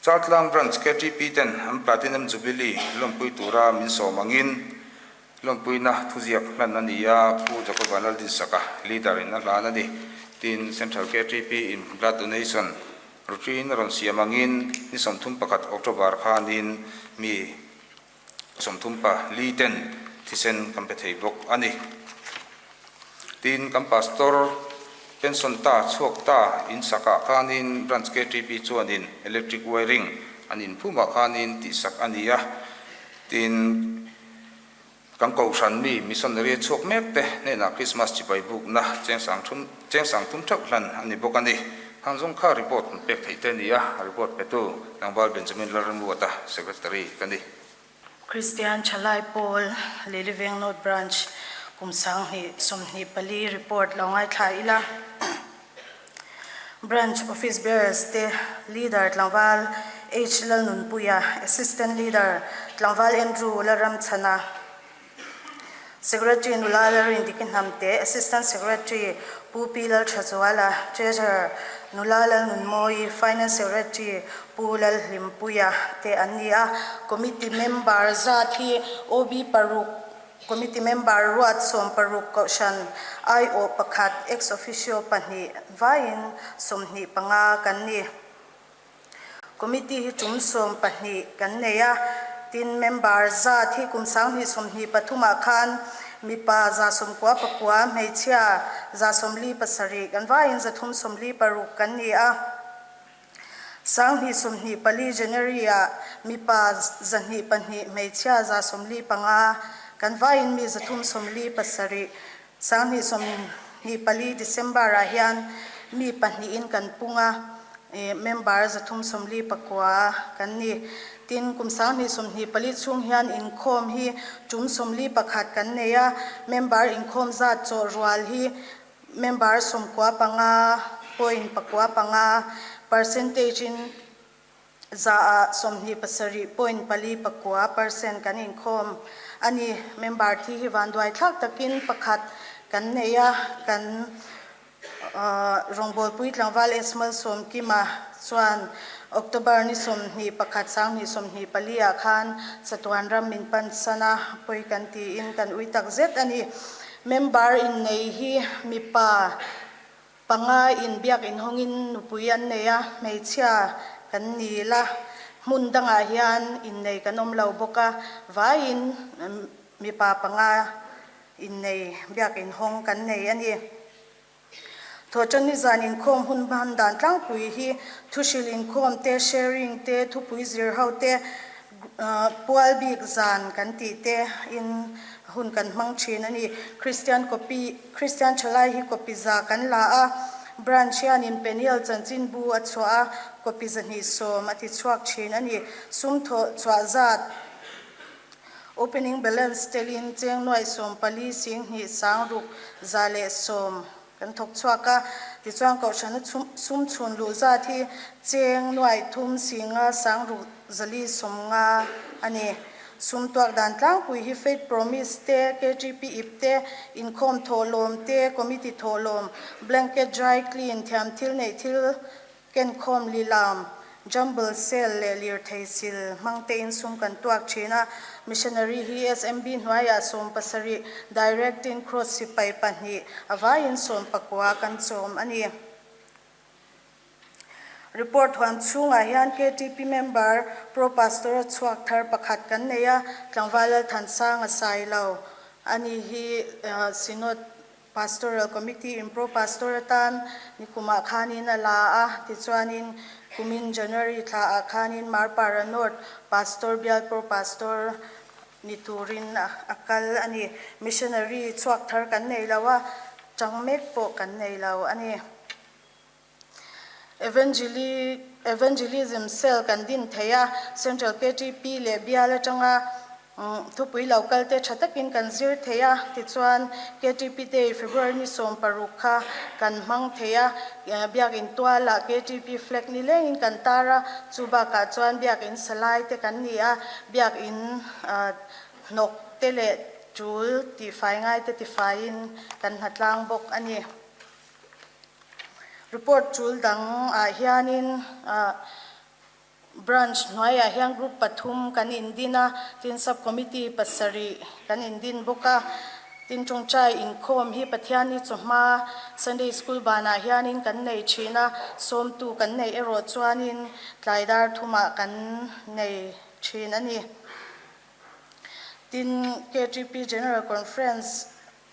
Chaltlang Branch KTP ten an Platinum Jubilee lawmpui tura min sawm angin lawmpuina thuziak hlan a ni a, Pu Jacob Vanlaldinsaka leader in a hlan a ni. Tin, Central KTP in blood donation routine a rawn siam angin ni 31 October khanin mi 34 ten thisen kan pe thei bawk a ni. Tin, kan Pastor pension ta chhuak ta in sakah khanin Branch KTP chuanin electric wiring an inphumah khanin tihsak a ni a. Tin, kan kohhran mi missionary chhuak mek te hnenah Christmas chibai bukna cheng sang thum theuh hlan a ni bawk a ni. Hang zawng kha report kan pek theih te a ni a, report petu Tlangval Benjamin Lalremruata, Secretary ka ni.
Kristian Thalai Pawl Liliveng North Branch kum 2024 report lo ngaithla ila. Branch Office Bearers te Leader Tlangval H Lalnunpuia, Assistant Leader Tlangval Andrew Lalramchhana, Secretary Nula Lalrindiki Hnamte, Assistant Secretary Pu Pi Lalthazuala, Treasurer Nula Lalnunmawi, Finance Secretary Pu Lalhlimpuia te an ni a. Committee member zat hi OB paruk, Committee member ruat 16 kohhran aiawh pakhat, ex officio pahnih vaiin 25 kan ni. Committee hi tum 12 kan nei a, tin member zat hi kum 2023 ah khan mipa 99, hmeichhia 147 kan vaiin 346 kan ni a. 2024 January ah mipa 202, hmeichhia 145 kan vaiin mi 347. 2024 December ah hian mi pahnihin kan pung a, member 349 kan ni. Tin, kum 2024 chhung hian inkhawm hi tum 41 kan nei a, member inkhawm zat chawh rual hi member 95 point 95 percentage in za ah 27.49% kan inkhawm a ni. Member thi hi vanduai thlak takin pakhat kan nei a, kan rawngbawlpui tlangval Esmal Sawmkima chuan October ni 21 2024 ah khan chatuan ram min pansan a, pawi kan tiin kan ui tak zet a ni. Member innei hi mipa panga in biak inhawngin nupui an nei a, hmeichhia kan ni la, hmun dangah hian innei kan awm lo bawk a, vaiin mipa panga innei biak inhawng kan nei a ni. Thawhṭanni zan inkhawm hun hman dan tlangpui hi thuhril inkhawm te, sharing te, thupui zir ho te, pual bik zan kan tih te in hun kan hmang thin a ni. Kristian copy, Kristian thalai hi copy za kan la a, branch hianin Peniel chanchinbu a chhuah a, copy 210 a ti chhuak thin a ni. Sum thawh chhuah zat, Opening balance telin cheng nuai 14 sing hnih sang ruk za leh sawm kan thawk chhuak a, tichuan kohhrana sum chhun luh zat hi cheng nuai thum singa sang ruk zali 50 a ni. Sum tuak dan tlangpui hi Faith Promise te, KTP ip te, inkhawm thawhlawm te, committee thawhlawm, blanket dry clean, thiam thil neih thil kenkhawm lilam, jumble sale leh lirthei sil hmang te in sum kan tuak thin a. Missionary hi SMB hnuaiah 70, direct in cross sipai pahnih a vaiin 19 kan chawm a ni. Report huam chhungah hian ktp member Pro Pastor a chhuak thar pakhat kan nei a, Tlangval Lalthansanga Sailo a ni hi Synod Pastoral Committee in Pro Pastor atan nikumah khanin a la a, tichuanin kumin January thlaah khanin Marpara North Pastor Bial Pro Pastor ni turin a kal a ni. Missionary chhuak thar kan nei lo a, chang mek pawh kan nei lo a ni. Evangelism Cell kan din thei a, Central ktp leh bial atanga thupui lo kal te tha takin kan zir thei a, tichuan ktp Day February ni 16 kha kan hmang thei a, Biakin tualah ktp flag ni lengin kan tar a, chu bakah chuan Biakin salai te kan ni a, Biakin hnawk te leh tul tihfai ngai te tifaiin kan hnatlang bawk a ni. Report tul dang ah hianin Branch hnuaiah hian group pathum kan indin a, tin sub committee pasarih kan indin bawk a. Tin tawngtai inkhawm hi Pathianni chawhma Sunday School banah hianin kan nei thin a, sawmtu kan neih erawh chuanin tlai dar thumah kan nei thin a ni. Tin ktp General Conference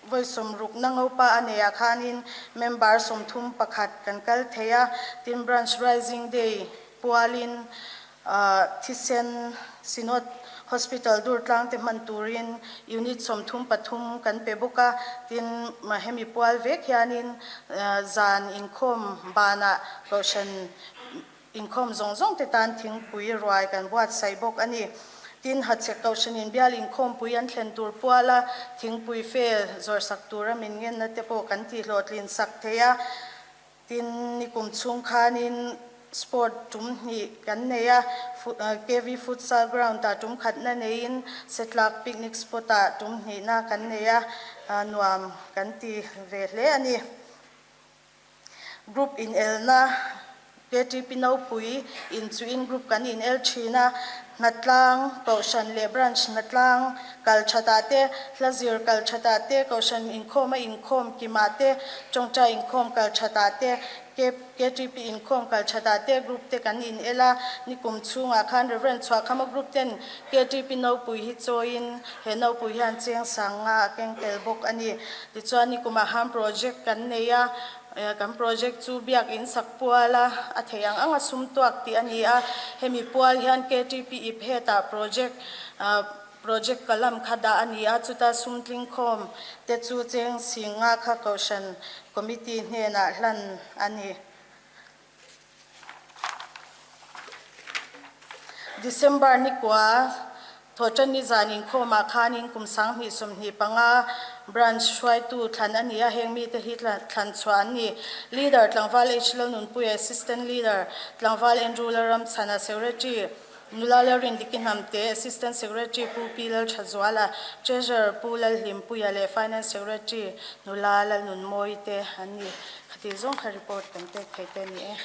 Vawi 60 na ngopa a neiah khanin member 31 kan kal thei a, tin Branch Rising Day pualin thisen Synod Hospital Durtlang te hman turin Unit 33 kan pe bawk a, tin hemi pual vek hianin zan inkhawm banah kohhran Inkhawm zawng zawng te tan thingpui ruai kan buatsaih bawk a ni. Tin, Hachhek Kohhranin bial inkhawmpui an thlen tur puala thingpui fe zawrhsak tura min ngenna te pawh kan tihhlawhtlin sak thei a. Tin, nikum chhung khanin sport tum hnih kan nei a, KV Futsal Ground ah tum khatna neiin Setlak Picnic Spot ah tum hnihna kan nei a, nuam kan ti ve hle a ni. Group inelna ktp Nopui inchuin group kan inel thin a, hnatlang, Kohhran leh Branch hnatlang kal thatah te, hla zir kal thatah te, Kohhran inkhawma inkhawm kimah te, tawngtai inkhawm kal thatah te, ktp inkhawm kal thatah te group te kan inel a. Nikum chhungah khan Rev. Chhuahkhama group ten ktp Nopui hi chawiin he Nopui hian cheng sang nga a keng tel bawk a ni. Tichuan nikumah ham project kan nei a, kan project chu biakin sak pual a, a theih ang anga sum tuak tih a ni a. Hemi pual hian ktp ip hetah project project kalam kha dah a ni a, chuta sum tlingkhawm te chu cheng sing nga kha kohhran committee hnenah hlan a ni. December ni kua Thawhṭanni zan inkhawmah khanin kum 2025 Branch hruaitu thlan a ni a, heng mite hi thlan chhuah an ni. Leader Tlangval H Lalnunpuia, Assistant Leader Tlangval Andrew Lalramchhana, Secretary Nula Lalrindiki Hnamte, Assistant Secretary Pu Pi Lalthazuala, Treasurer Pu Lalhlimpuia leh Finance Secretary Nula Lalnunmawii te an ni. Khati zawng kha report kan pek thei te a ni e.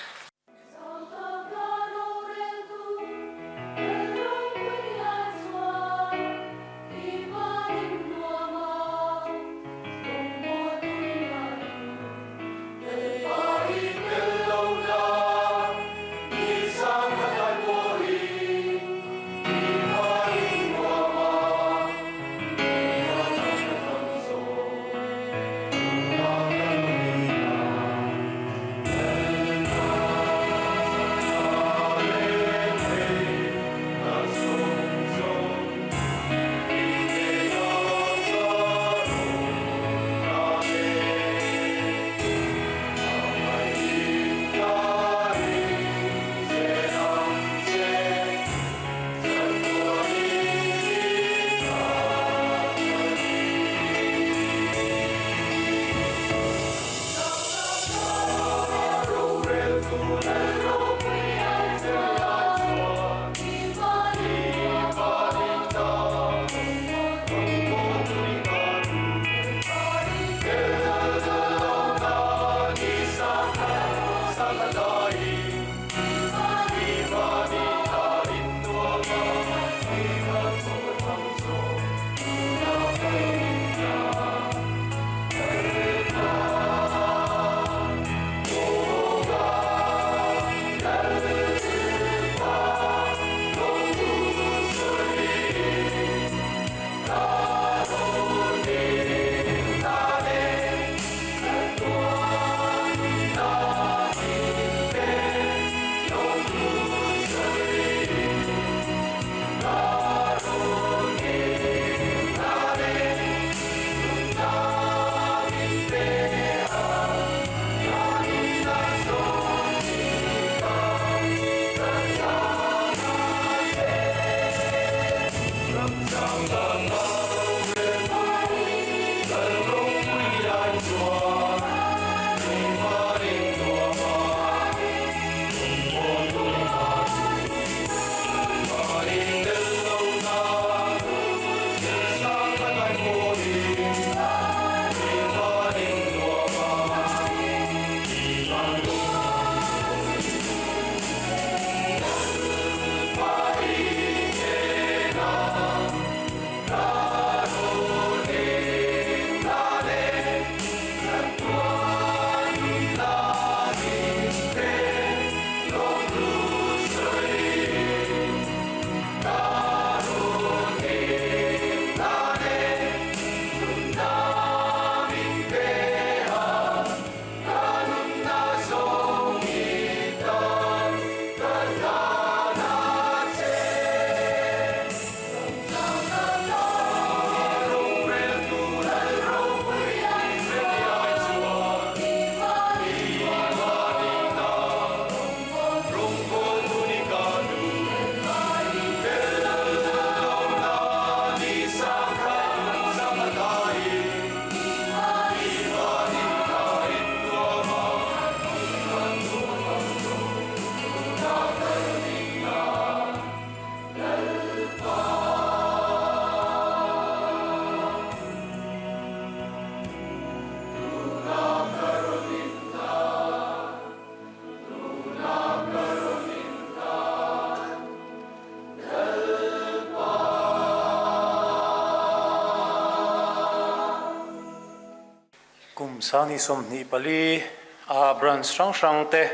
Kum 2024 a branch hrang hrang te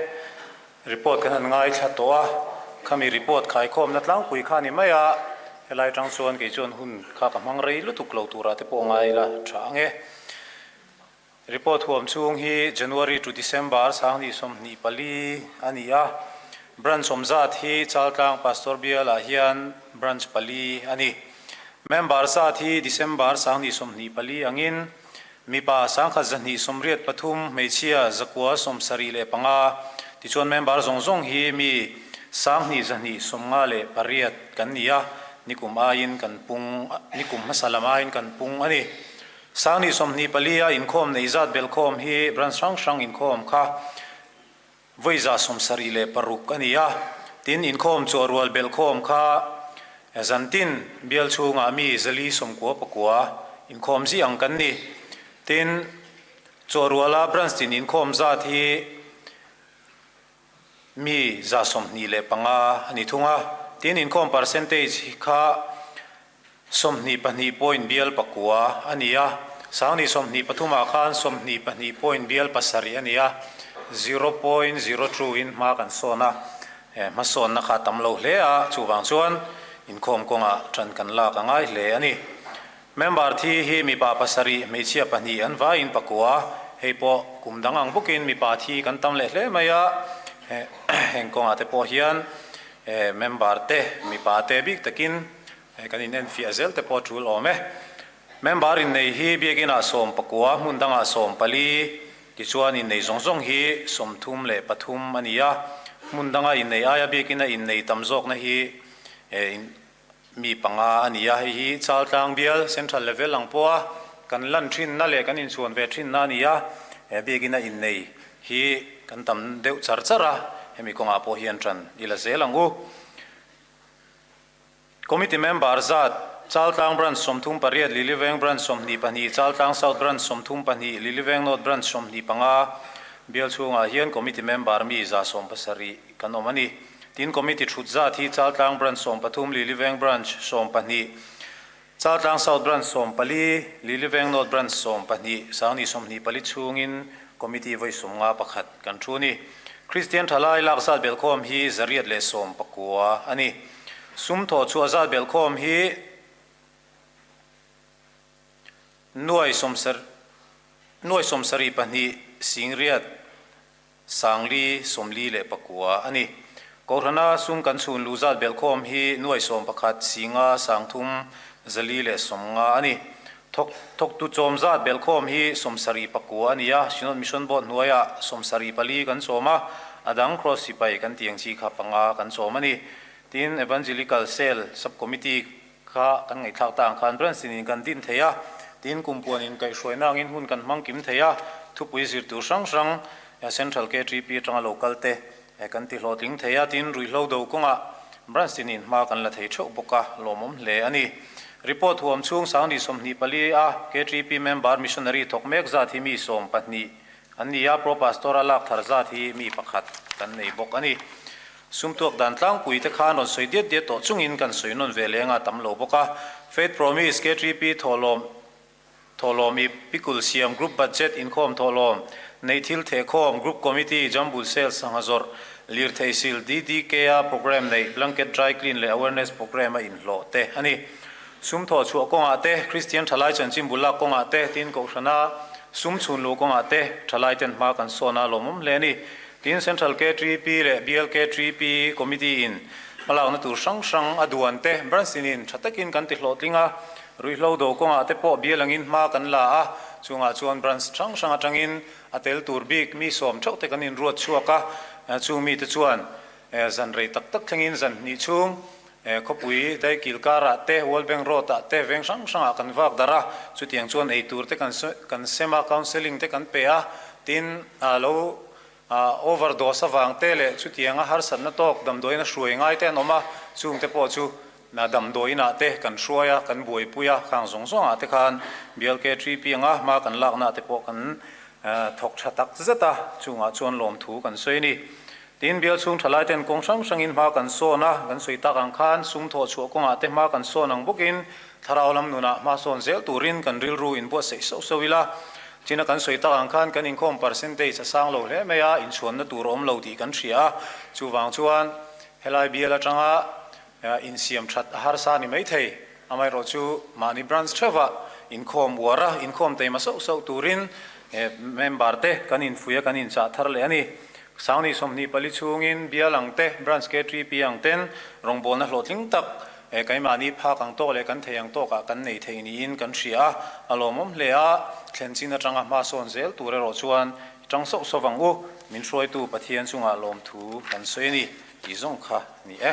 report kan han ngaithla tawh a, khami report khaikhawmna tlangpui kha a ni mai a, helai tang chuan kei chuan hun kha ka hmang rei lutuk lo turah te pawh ngai ila tha ang e. Report huam chhung hi January to December 2024 a ni a, branch awm zat hi Chaltlang Pastor Bial ah hian branch pali a ni. Member zat hi December 2024 angin mipa 1183, hmeichhia 975, tichuan member zawng zawng hi mi 2258 kan ni a, nikum aiin kan pung, nikum hmasa lam aiin kan pung a ni. 2024 a inkhawm nei zat belhkhawm hi branch hrang hrang inkhawm kha vawi 76 a ni a, tin inkhawm chawh rual belhkhawm kha zantin bial chhungah mi 499 inkhawm zih ang kan ni. Tin, chawh ruala branch tin inkhawm zat hi mi 25 a ni thung a, tin inkhawm percentage kha 22 point bial pakua a ni a, 2023 ah khan 22 point bial pasarih a ni a, 0.02 in hma kan sawn a, hmasawnna kha a tam lo hle a, chuvang chuan inkhawm kawngah tan kan lak a ngai hle a ni. Member thi hi mipa pasarih, hmeichhia pahnih an vaiin pakua, hei pawh kum dang ang bawkin mipa thi kan tam leh hle mai a, heng kawngah te pawh hian member te mipa te bik takin kan in enfiah zel te pawh tul awm e. Member innei hi biakinah 14, hmun dangah 14, tichuan innei zawng zawng hi 33 a ni a, hmun danga innei aia biakina innei tam zawkna hi mi panga a ni a, hei hi Chaltlang bial Central level ang pawha kan lan thinna leh kan inchhuan ve thinna a ni a, he biakina innei hi kan tam deuh char char a, hemi kawngah pawh hian tan i la zel ang u. Committee member zat, Chaltlang Branch 38, Liliveng Branch 22, Chaltlang South Branch 32, Liliveng North Branch 25, bial chhungah hian Committee member mi 70 kan awm a ni. Tin, Committee thut zat hi Chaltlang Branch 13, Liliveng Branch 12, Chaltlang South Branch 14, Liliveng North Branch 12, 2024 chhungin Committee vawi 51 kan thu a ni. Kristian thalai lak zat belhkhawm hi 119 a ni. Sum thawh chhuah zat belhkhawm hi nuai nuai 72 singriat sangli 49 a ni. Kohhrana sum kan chhun lu zat belhkhawm hi nuai 11 singa 3 450 a ni. Thawk thawktu chawm zat belhkhawm hi 79 a ni a, Synod Mission Board hnuaiah 74 kan chawm a, a dang Cross sipai kan tiang chi kha panga kan chawm a ni. Tin, Evangelical Cell Sub-Committee kha kan ngaihthlak ta ang khan branch tinin kan din thei a, tin kumpuanin kaihhruaina angin hun kan hmang kim thei a, thupui zir tur hrang hrang Central KTP atanga lo kal te kan ti hlawhtling thei a, tin ruihhlo do kawngah branch tinin hma kan la thei theuh bawk a, lawmawm hle a ni. Report huam chhung 2024 a KTP member missionary thawk mek zat hi mi 12 an ni a, Pro Pastor a lak thar zat hi mi pakhat kan nei bawk a ni. Sumtuak dan tlangpui te khan rawn sawi diat diat tawh chungin kan sawi nawn ve leng a tam lo bawk a. Faith Promise KTP thawhlawm thawhlawm i Pikul Siam Group Budget inkhawm thawhlawm nei thil thehkhawm Group Committee Jambul Sales sangha zawrh lirthei sil DDK a program nei Blanket Dry Clean leh Awareness program a inhlawh te a ni. Sum thawh chhuah kawngah te, Kristian thalai chanchin bul lak kawngah te, tin Kohhrana sum chhun luh kawngah te thalai ten hma kan sawn a lawmawm hle a ni. Tin Central KTP leh Bial KTP Committee in hmalakna tur hrang hrang a duan te branch tinin tha takin kan ti hlawhtling a, ruihhlo do kawngah te pawh bial angin hma kan la a, chungah chuan branch hrang hrang atangin a tel tur bik mi sawm theuh te kan inruat chhuak a, chung mite chuan zan rei tak tak thlengin zan hnih chhung khawpui daikil karah te, World Bank Road ah te veng hrang hrangah kan vak darh a, chutiang chuan ei tur te kan sem a, counselling te kan pe a, tin lo overdose avang te leh chutianga harsatna tawk damdawiin a hruai ngai te an awm a, chung te pawh chu damdawiin ah te kan hruai a, kan buaipui a, khang zawng zawng ah te khan BLK3P anga hma kan lakna ah te pawh kan thawk tha tak zet a, chungah chuan lawmthu kan sawi a ni. Tin, bial chhung thalai ten kawng hrang hrangin hma kan sawn a, kan sawi tak ang khan sum thawh chhuah kawngah te hma kan sawn ang bawkin thlarau lam nunah hma sawn zel turin kan rilru inbuatsaih sauh sauh ila. China kan sawi tak ang khan kan inkhawm percentage a sang lo hle mai a, inchhuanna tur a awm lo tih kan hria a. Chuvang chuan helai bial atanga insiam that a harsa a ni maithei. Amaherawhchu mahni branch theuhah inkhawm uar a, inkhawm teima sauh sauh turin member te kan infuih a, kan inchah thar leh a ni. Sangni 24 chhungin bial ang te, branch KTP ang ten rawngbawlna hlawhtling tak keimahni phak ang tawk leh kan thei ang tawkah kan nei thei niin kan hria a, a lawmawm hle a, thlen chin atanga hma sawn zel tur erawh chuan i tang sauh sauh ang u, min hruaitu Pathian chungah lawmthu kan sawi a ni tih zawng kha a ni e.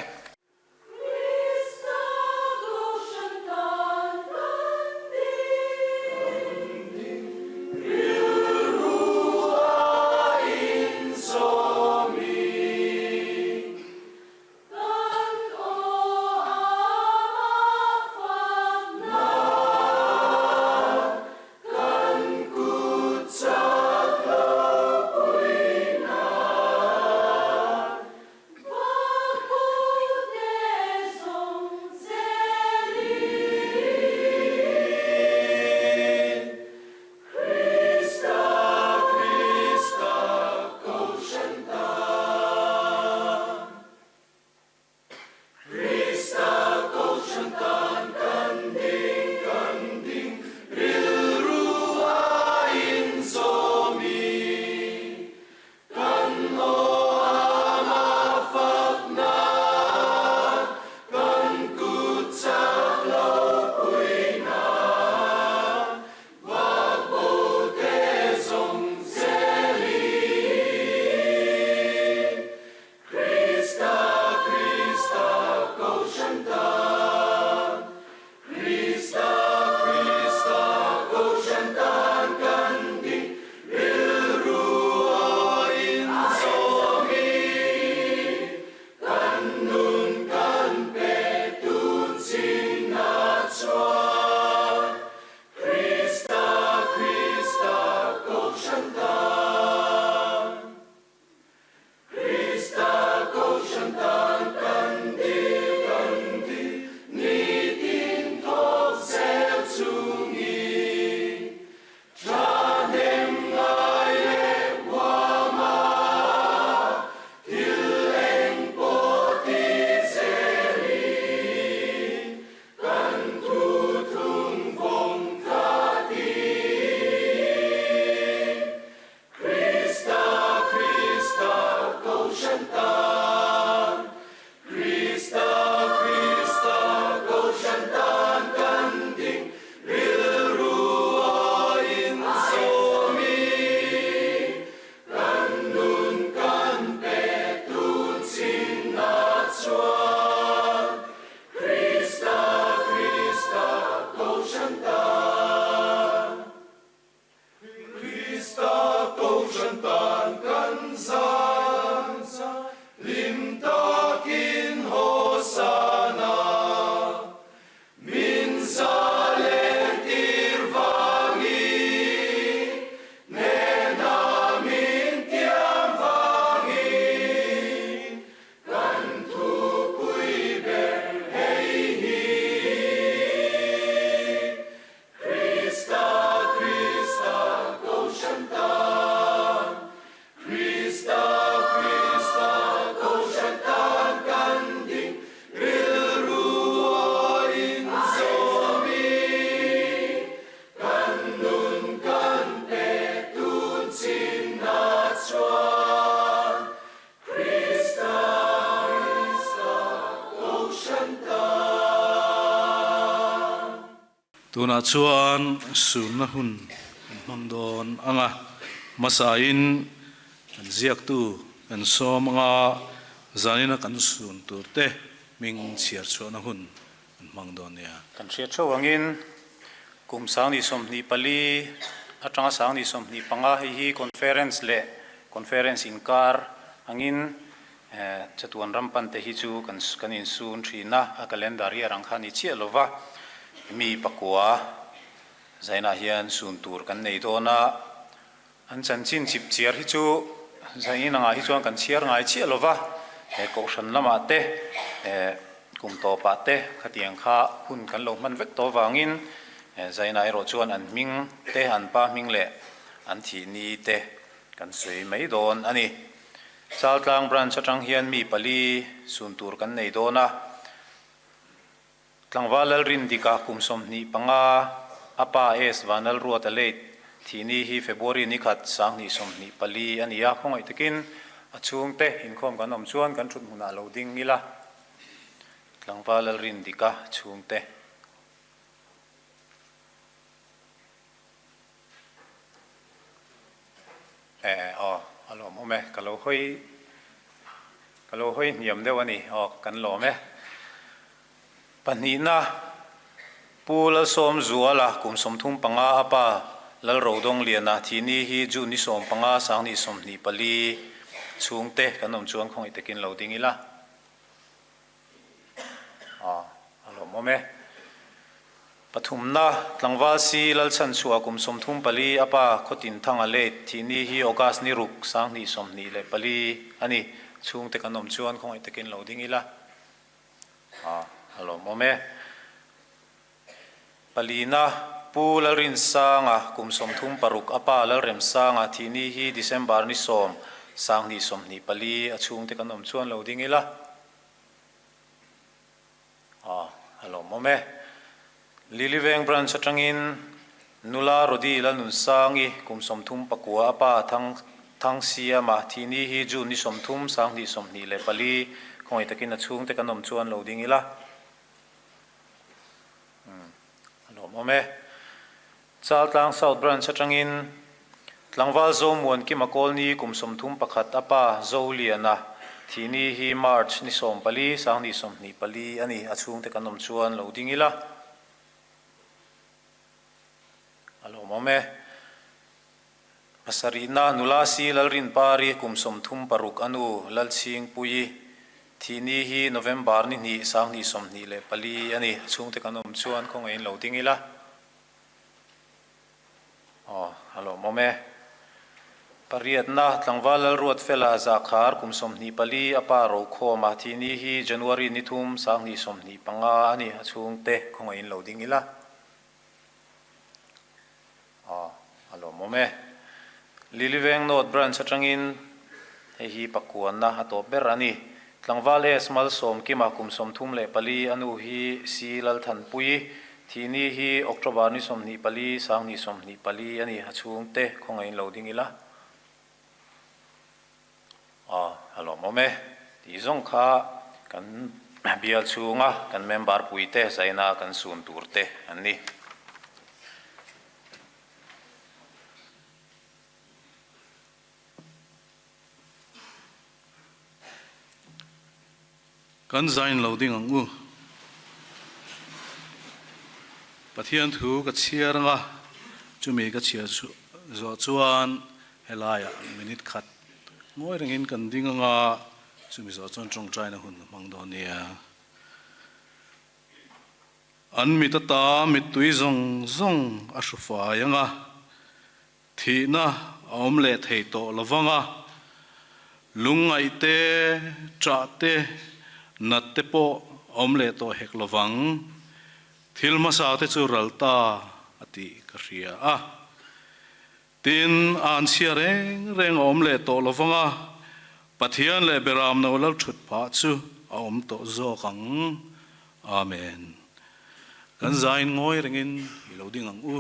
Tunah chuan sunna hun kan hmang dawn ang a, hmasain kan ziaktu kan sawm ang a, zanina kan sun turte hming chhiar chhuahna hun kan hmang dawn nia.
Kan hriat theuh angin kum 2024 atanga 2025 hei hi conference leh conference inkar angin Chatuan ram pante hi chu kan kan insun thin a, a calendar hi a rang kha a ni chiah lo va, mi pakua zainah hian sun tur kan nei dawn a, an chanchin chip chiar hi chu zain angah hi chuan kan chhiar ngai chiah lo va, he kohhran lamah te kum tawpah te khatiang kha hun kan lo hman vek tawh avangin zainah erawh chuan an hming te an pa hming leh. an thih ni te kan sawi mai dawn a ni. Chaltlang Branch atang hian mi pali sun tur kan nei dawn a. Tlangval Lalrindika kum 25, a pa S Vanlalruata late thih ni hi February ni khat 2024 a ni a, khawngaih takin a chhungte inkhawm kan awm chuan kan thut hmunah lo ding ila. Tlangval Lalrindika chhungte. Eh aw a lawmawm e, ka lo hawi ka lo hawi hniam deuh a ni, aw kan lawm e. Pahnihna, Pu Lalsawmzuala kum 35 a pa Lalrodongliana thihni hi June ni 15 2024 chhungte kan awm chuan khawngaih takin lo ding ila. Aw a lawmawm e. Pathumna, Tlangval si Lalchhanchhuah kum 34 a pa Khawtinthanga late thihni hi August ni ruk 2024 a ni. Chhungte kan awm chuan khawngaih takin lo ding ila. Aw a lawmawm e. Palina, Pu Lalrinsanga kum 36 a pa Lalremsanga thihni hi December ni 10 2024 a chhungte kan awm chuan lo ding ila. Aw, a lawmawm e. Liliveng Branch atangin Nula Rody Lalnunsangi kum 39 a pa Thang Thangsiama thihni hi June ni 30 2024 khawngaih takin a chhungte kan awm chuan lo ding ila. Umm, a lawmawm e. Chaltlang South Branch atangin Tlangval Zomuan Kima Kawlni kum 31 a pa Zoliana thihni hi March ni 14 2024 a ni. A chhungte kan awm chuan lo ding ila. A lawmawm e. Pasarihna nula si Lalrinpari kum 36 a nu Lalchhingpuii thihni hi November ni 2 2024 a ni. A chhungte kan awm chuan khawngaihin lo ding ila. Aw, a lawmawm e. Pariatna, Tlangval Lalruatfela Zakhar kum 24 a pa Rokhawma thihni hi January ni 3 2025 a ni. A chhungte khawngaihin lo ding ila. Aw, a lawmawm e. Liliveng North Branch atangin hei hi pakuanna a tawp ber a ni. Tlangval S Malsawmkima kum 34 a nu hi C Lalthanpuii thihni hi October ni 24 2024 a ni. A chhungte khawngaihin lo ding ila. Aw, a lawmawm e. Tih zawng kha kan bial chhunga kan member puite zaina kan sun turte an ni.
Kan zain lo ding ang u. Pathian thu ka chhiar anga chumi ka chhiar zawh chuan helaiah minute khat ngawi rengin kan ding anga chumi zawh chuan tawngtaina hun ka hmang dawn nia. An mit ata mittui zawng zawng a hru fai anga Thihna a awm leh thei tawh lo vang a, lungngaih te, ṭah te, nat te pawh a awm leh tawh hek lo vang. Thil hmasa te chu ral ta a tih ka hria a. Tin, a anchhia reng reng a awm leh tawh lo vang a, Pathian leh Beram no lal ṭhut phah chu a awm tawh zawk ang. Amen. Kan zain ngawi rengin i lo ding ang u.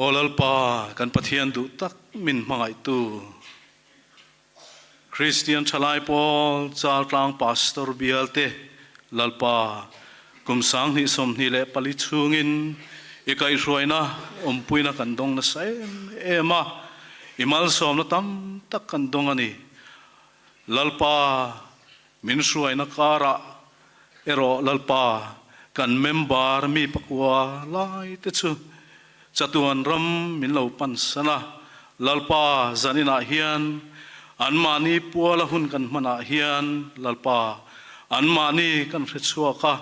Aw Lalpa, kan Pathian duh tak min hmangaihtu, Kristian thalai pawl Chaltlang Pastor bialte Lalpa, kum 2024 chhungin i kaihhruaina awmpuina kan dawng nasa em em a, i malsawmna tam tak kan dawng a ni. Lalpa, min hruaina karah erawh Lalpa, kan member mi pakua lai te chu chatuan ram min lo pan san a. Lalpa, zaninah hian anmahni puala hun kan hmanah hian Lalpa, anmahni kan hre chhuak a,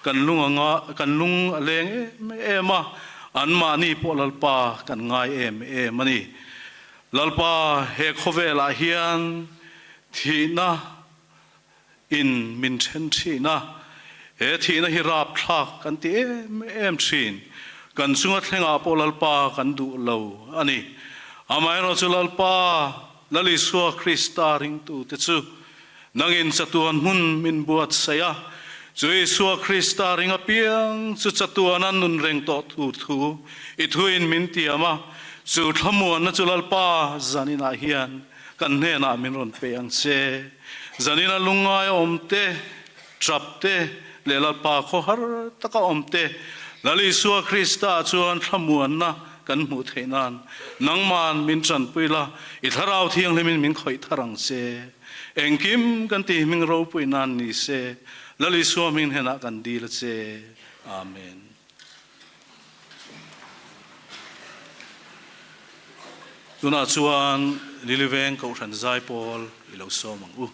kan lung anga kan lung a leng em em a, anmahni pawh Lalpa kan ngai em em a ni. Lalpa, he khawvelah hian. Thihna in min then thin a, he thihna hi rapthlak kan ti em em thin. Kan chunga thlengah pawh Lalpa kan duh lo a ni. Amaherawhchu Lalpa, Lal Isua Krista ringtute chu nangin chatuan hmun min buatsaih a, chu Isua Krista ring apiang chu chatuana nun reng tawh tur thu i thuin min tiam a, chu thlamuanna chu Lalpa zaninah hian Kan hnenah min rawn pe ang che. Zanina lungngai a awm te, trap te, leh Lalpa khawhar taka awm te, Lal Isua Krista chuan thlamuanna kan hmuh theih nan nangman min tanpui la, i Thlarau Thianghlimin min khawih thar ang che. Engkim kan ti hming ropui nan ni se, Lal Isua hming hnenah kan dil a che. Amen. Tunah chuan Liliveng Kohhran Zaipawl i lo sawm ang u.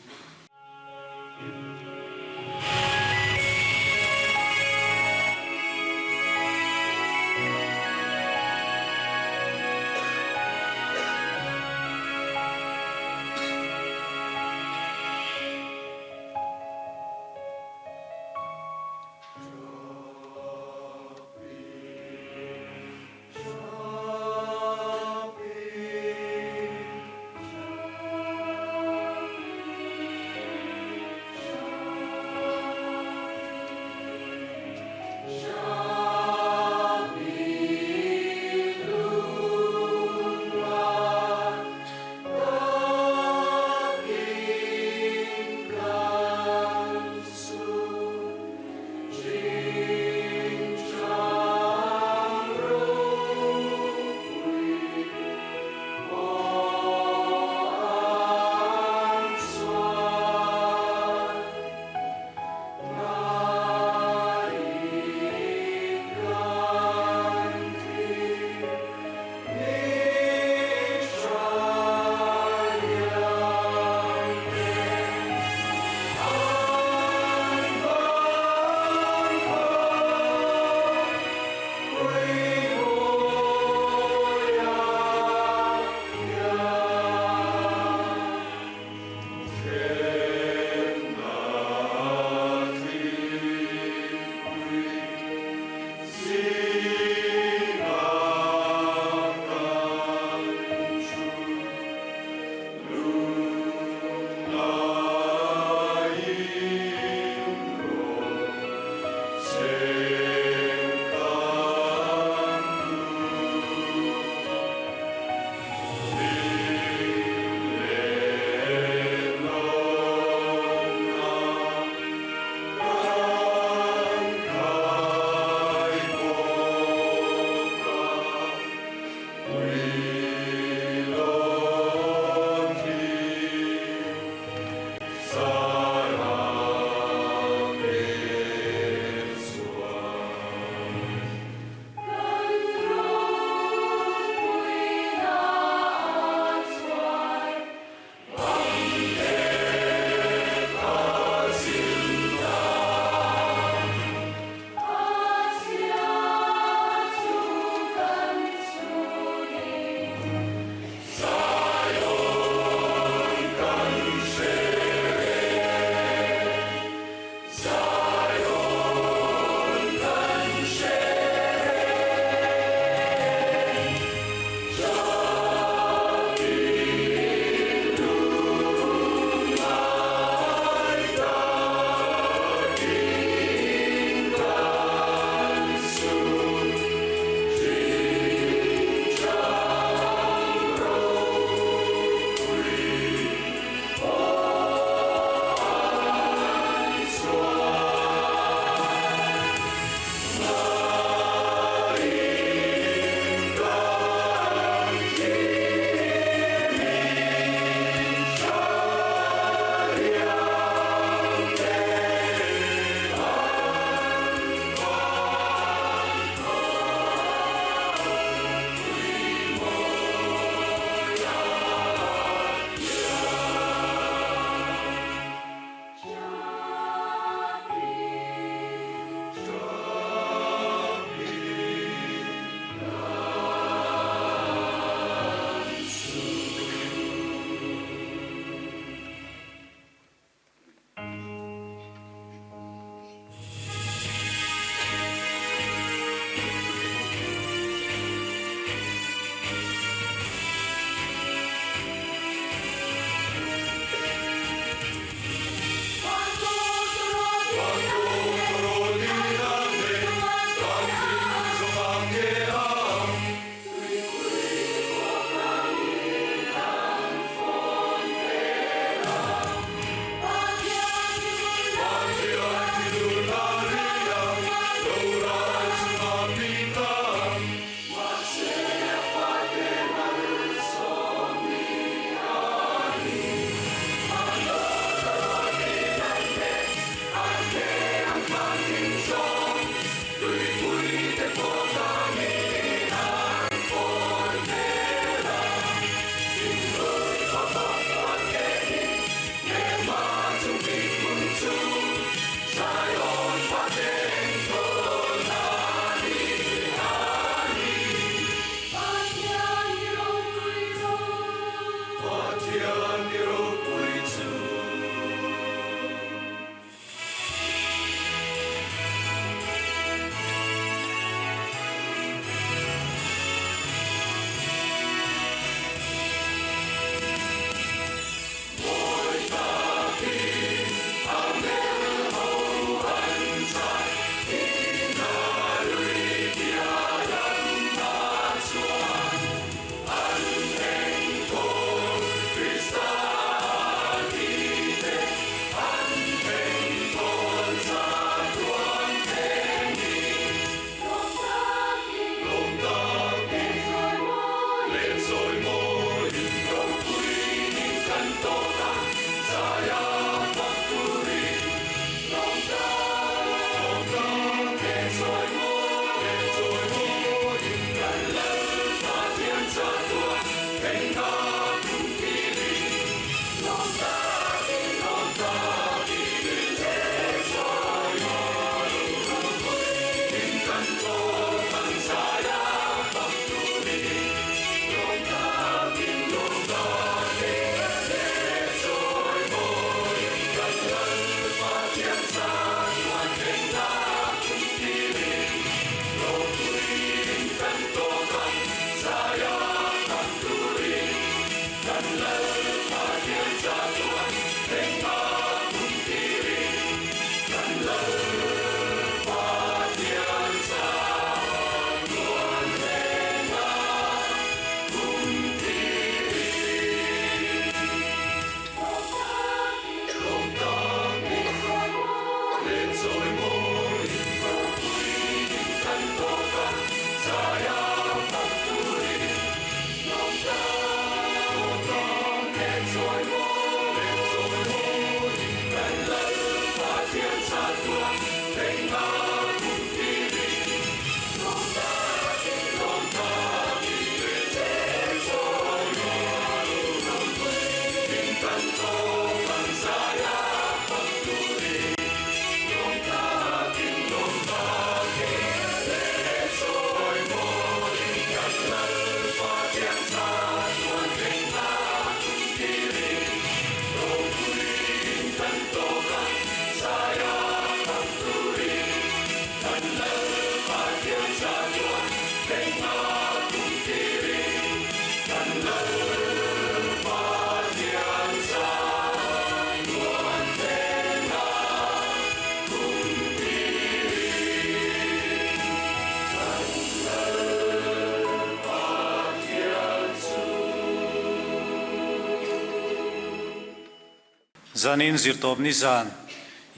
Zanin zirtawpni zan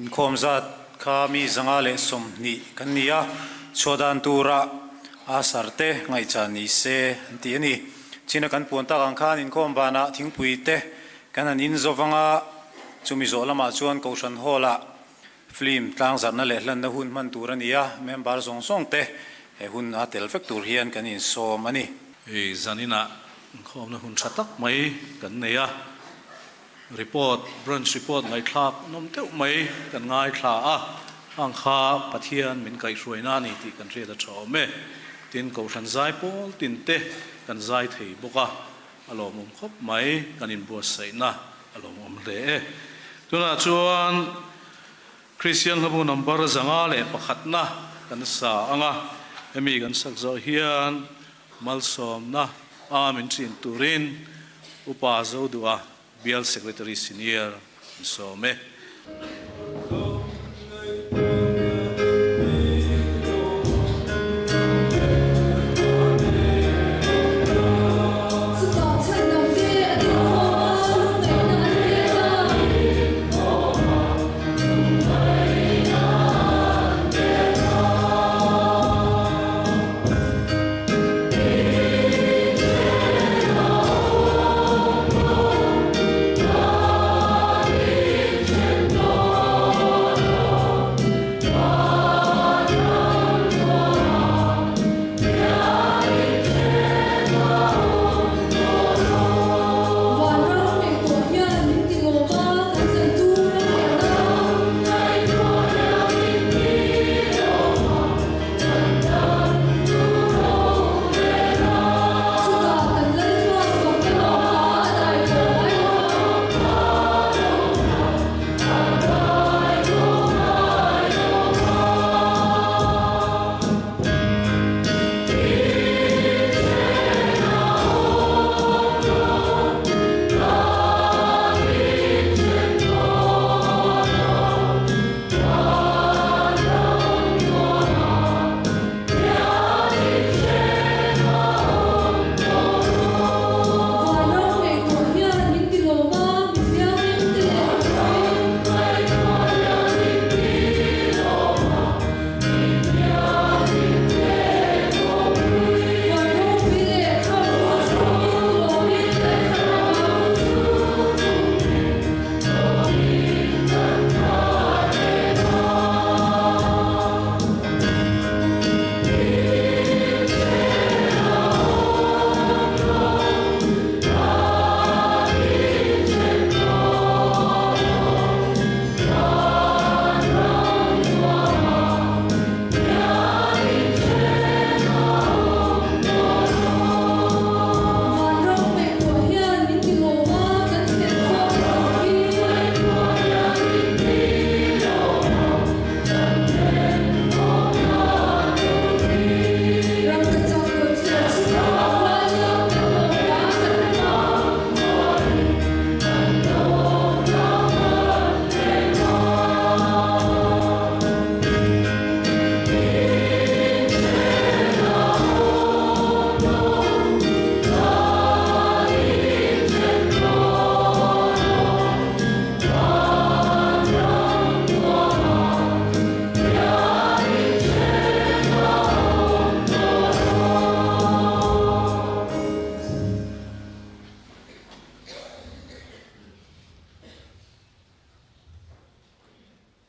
inkhawm zat kha mi 120 kan ni a, chhuah dan tura a sarte ngaihchan ni se an ti a ni. China kan puan tak ang khan inkhawm vanah thingpui te kan han in zawvanga chumi zawh lamah chuan Kohhran Hall-ah Film tlangzarhna leh hlanna hun hman tur a ni a, member zawng zawng te he hun a tel vek tur hian kan insawm a ni.
Hei zaninah inkhawmna hun tha tak mai kan nei a, report, branch report ngaihthlak nawm deuh mai kan ngaithla a, hang kha Pathian min kaihhruaina a ni tih kan hriat a tha awm e. Tin, Kohhran zai pawl tin te kan zai thei bawk a, a lawmawm khawp mai, kan inbuatsaihna a lawmawm hle e. Tunah chuan Kristian hlabu number 501na kan sa ang a, hemi kan sak zawh hian malsawmna a min ṭin turin Upa Zodua Bial Secretary Senior an sawm e.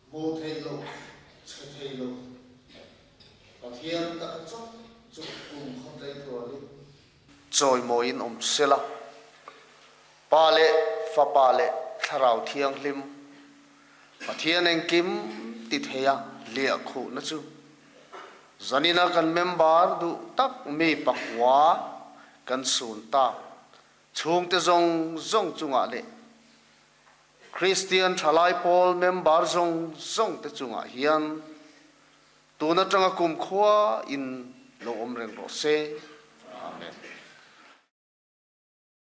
Hmuh theih loh, chhe thei lo, Pathian tak chauh chu kum khaw tlei tluanin.
Chawimawiin awm sela, Pa leh Fapa leh Thlarau Thianghlim, Pathian engkim ti theia liah khuhna chu zanina kan member duh tak mi pakua kan sun tak chhungte zawng zawng chungah leh Kristian thalai pawl member zawng zawng te chungah hian tun atanga kumkhua in lo awm reng rawh se.